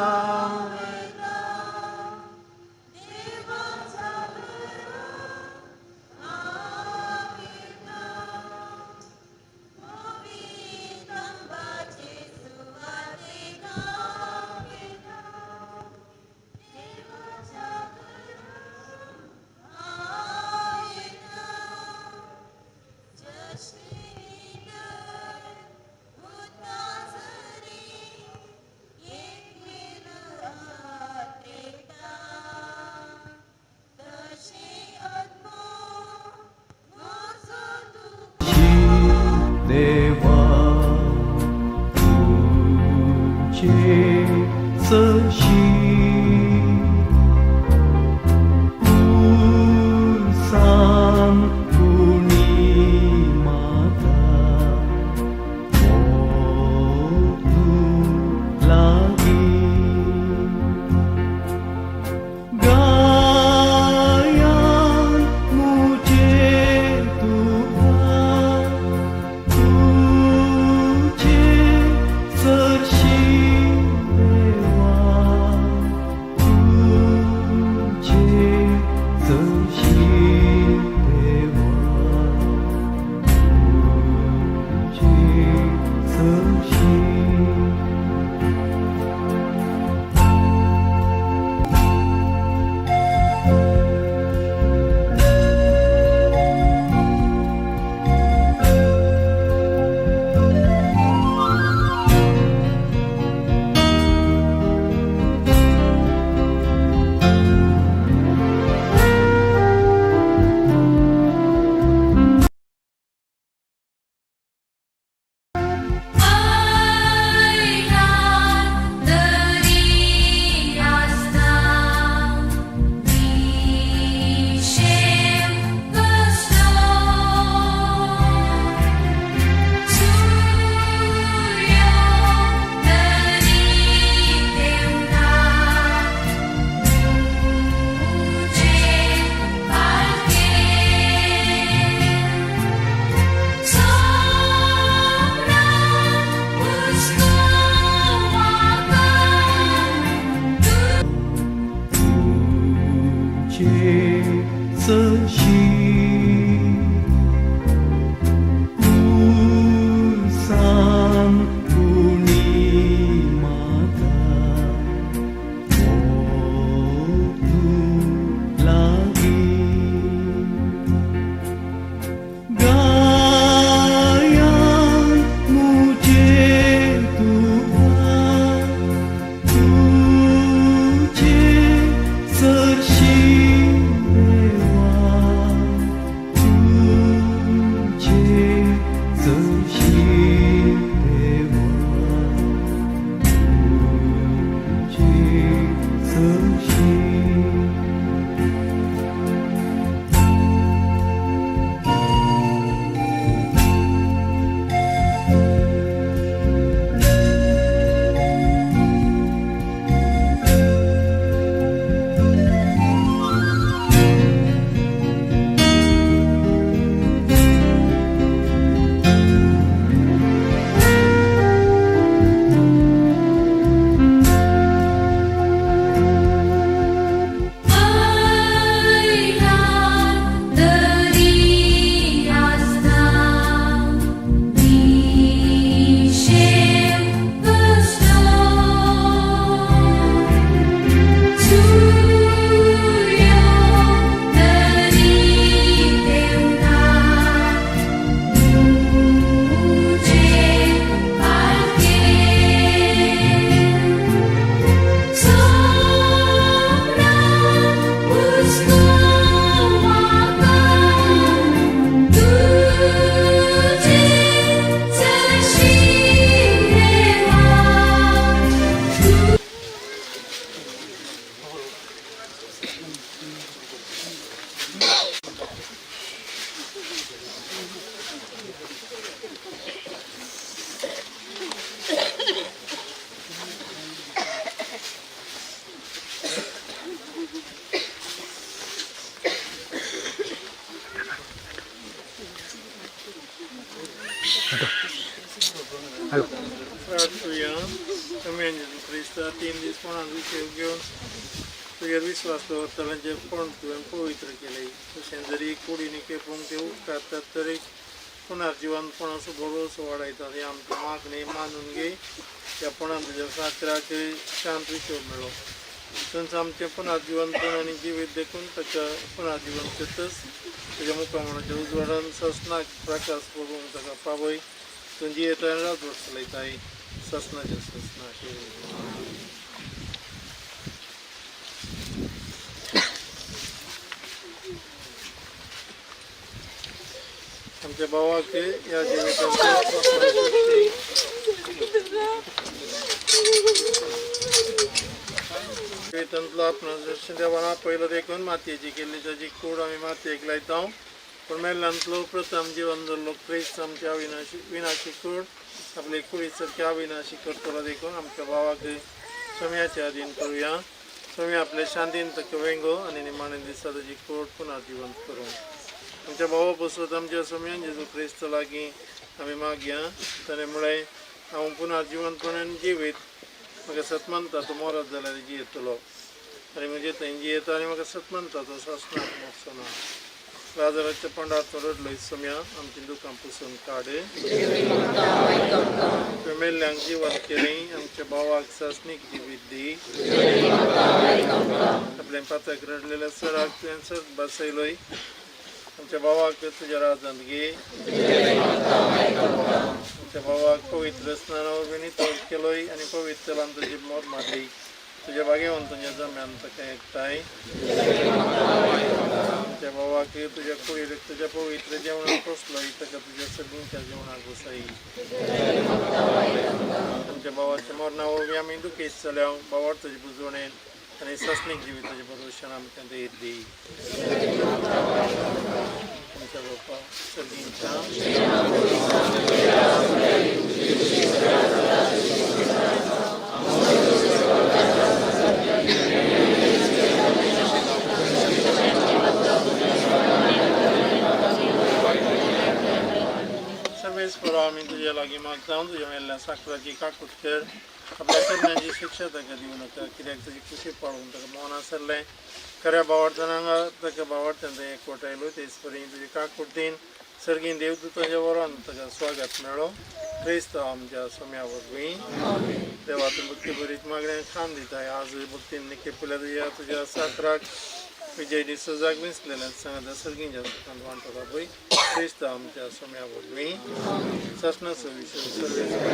प्रार्थुया. आमी जेजू क्रिस्ता 3 दीस कोणाक विशय घेवन तुगेर विश्वास दवरतल्यांचें कोण तुवें पवित्र केलें, तशें जरी कुडीनी केपूंक ते उपकारतात तरी पुनर्जिवनपणाचो भरोसो वाडयता. ही आमची मागणी मानून घे. त्या पणान तुज्या साकराक शांत विशय मेळो. थंयच आमचें पुनर्जिवनपण आनी जिवीत देखून ताका पुनर्जिवन करतच तुज्या मुखामळाच्या उजवाडान ससनाक प्रकाश पळोवंक ताका पावय. तूं जियेता आनी राजवट चलयताय ससनाच्या ससनाक. आमच्या भावाक ह्या जिवितांत जिवितांतलो आपणास देवान आपयलो देखून मातयेची केल्ली ताची कूड आमी मातयेक लायता. पूण मेल्ल्यांतलो प्रथम जिवन जाल्लो क्रिस्त आमच्या अविनाशी विनाशी कूड आपले कुडी सारकी अविनाशी करतलो देखून आमच्या भावाक सोम्याच्या अधीन करुया. सोम्या आपले शांतीन ताका वेंगो आनी निमाणे दिसा ताची कूड पुनर्जिवंत करूं. आमच्या भावा पसत आमच्या सोम्यान जेजू क्रिस्त लागीं आमी मागया. ताणें म्हळें, हांव पुनर्जिवंतपणान जिवीत, म्हाका सतमानता तो मरत जाल्यार जियेतलो आनी म्हजे थंय जियेता आनी म्हाका सतमानता तो सासणाक मरचो ना. लाजराच्या पंडार तो रडलो. सोम्या आमची दुकां पुसून काड. तुवें मेल्ल्यांक जिवंत केलें, आमच्या भावाक सासणीक जिवीत दी. आपल्या पाताक रडलेल्या सराक तुवें सर बसयलोय. आमच्या भावाक तुज्या राजांत घे. आमच्या भावाक पवित्र स्नाना वरवीं नितळ केलोय आनी पवित्र तेलान तुजी मोर मारली. तुज्या भाग्यवंत तुज्या जम्यान ताका एकठांय. आमच्या भावाक तुज्या कुडीर तुज्या पवित्र जेवणाक पोसलोय, ताका तुज्या सगळींच्या जेवणाक बसय. आमच्या भावाच्या मरणा वरवीं आमी दुखेस्त जाल्या. भावार तुजे बुजवणेन आनी सासणीक जिविताचें भरोशान आमकां धैर्य दी. आमच्या बापा सगळींच्या सर्वेस्परा आमी तुज्या लागीं मागता. तुज्या मेल्ल्या साकराची काकूट कर. आपल्या करण्याची शिक्षा ताका दिवं नाका, कित्याक तुजी खुशी पाळूंक ताका मन आसलें. खऱ्या भावार्थान ताका भावार्थान थंय एकवटायलो. तेच परी तुजी काकुटीन सर्गीन देवदूतांच्या वरान ताका स्वागत मेळो. क्रिस्त आमच्या सोम्या वरवीं. देवा तूं भक्ती भरीत मागण्यांक खान दिताय. आज भक्तीन निकेपुल्या तुज्या तुज्या साकराक विजय डिसोजाक विंचलेल्या सांगाता सर्गींच्या सुखांत वांटो दाबय. क्रिस्त आमच्या सोम्या वरवीं. सासणाचो विशय सर्वेस्पर.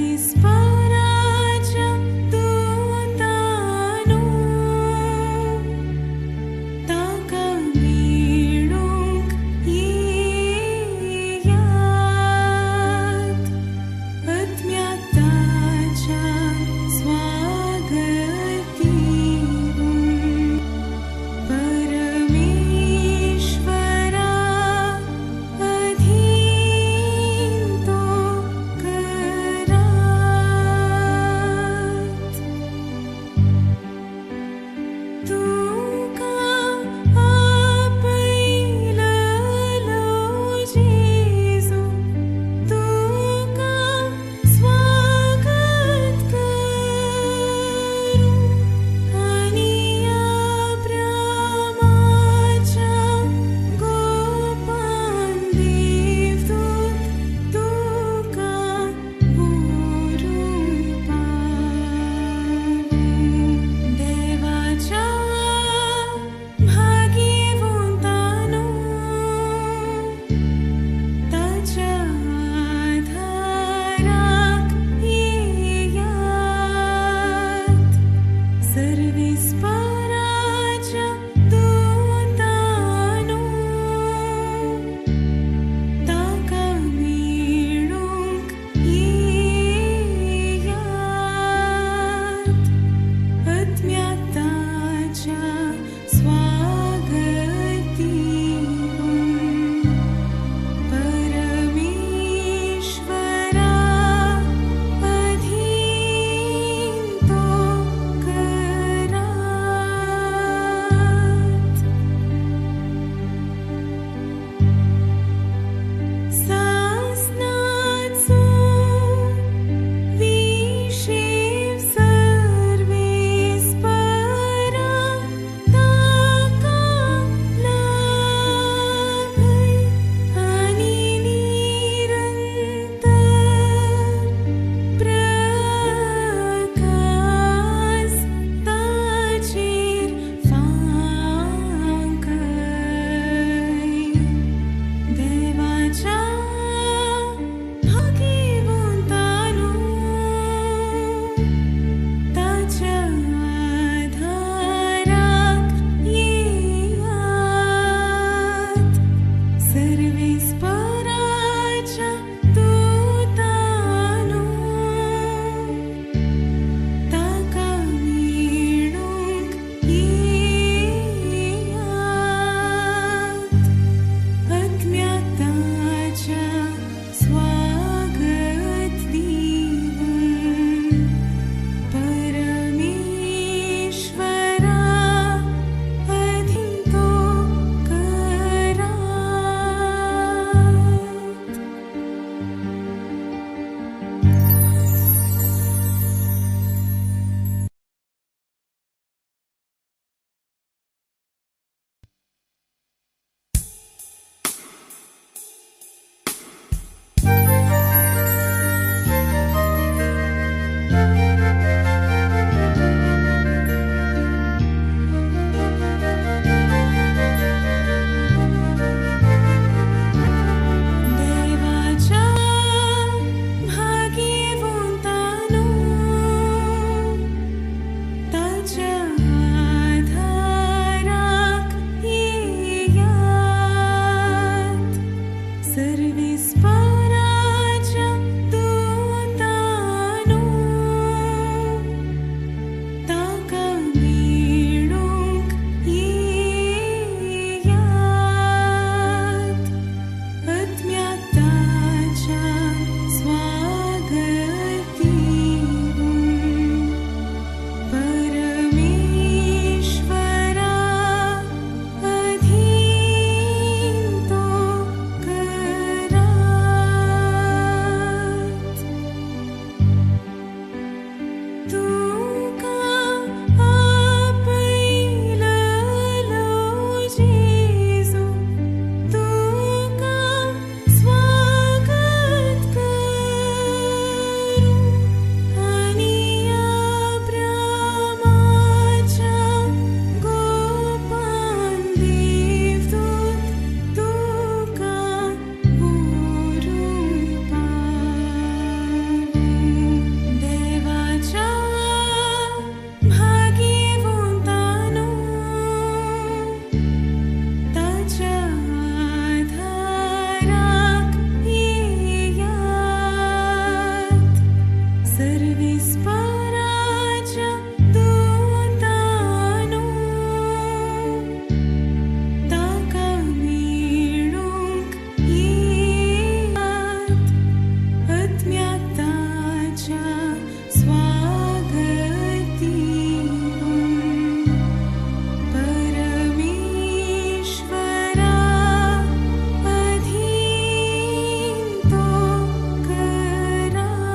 सर्वेस्पराच्या दूतानो ताका मेळूंक येयात आत्म्या ताच्या स्वागत दिवून परमेश्वरा अधीन तो करात. तुका आपयललो जेजू तुका स्वागत करूं आनी अब्रामाच्या गोपान देवदूत तुका व्हरूंक पावूं. देवाच्या भाग्यवंतानो ताच्या आधाराक येयात सर्वेस्पराच्या दूतानो ताका मेळूंक येयात आत्म्या ताच्या स्वागत दिवून परमेश्वरा अधीन तो करात. सासनाचो विशेव सर्वेस्परा ताका लाभय आनी निरंतर प्रकाश ताचेर फांकय. देवाच्या भाग्यवंतानो ताच्या आधाराक येयात सर्वेस्पराच्या दूतानो ताका मेळूंक येयात आत्म्या ताच्या स्वागत दिवून परमेश्वरा अधीन तो करात. Thank you.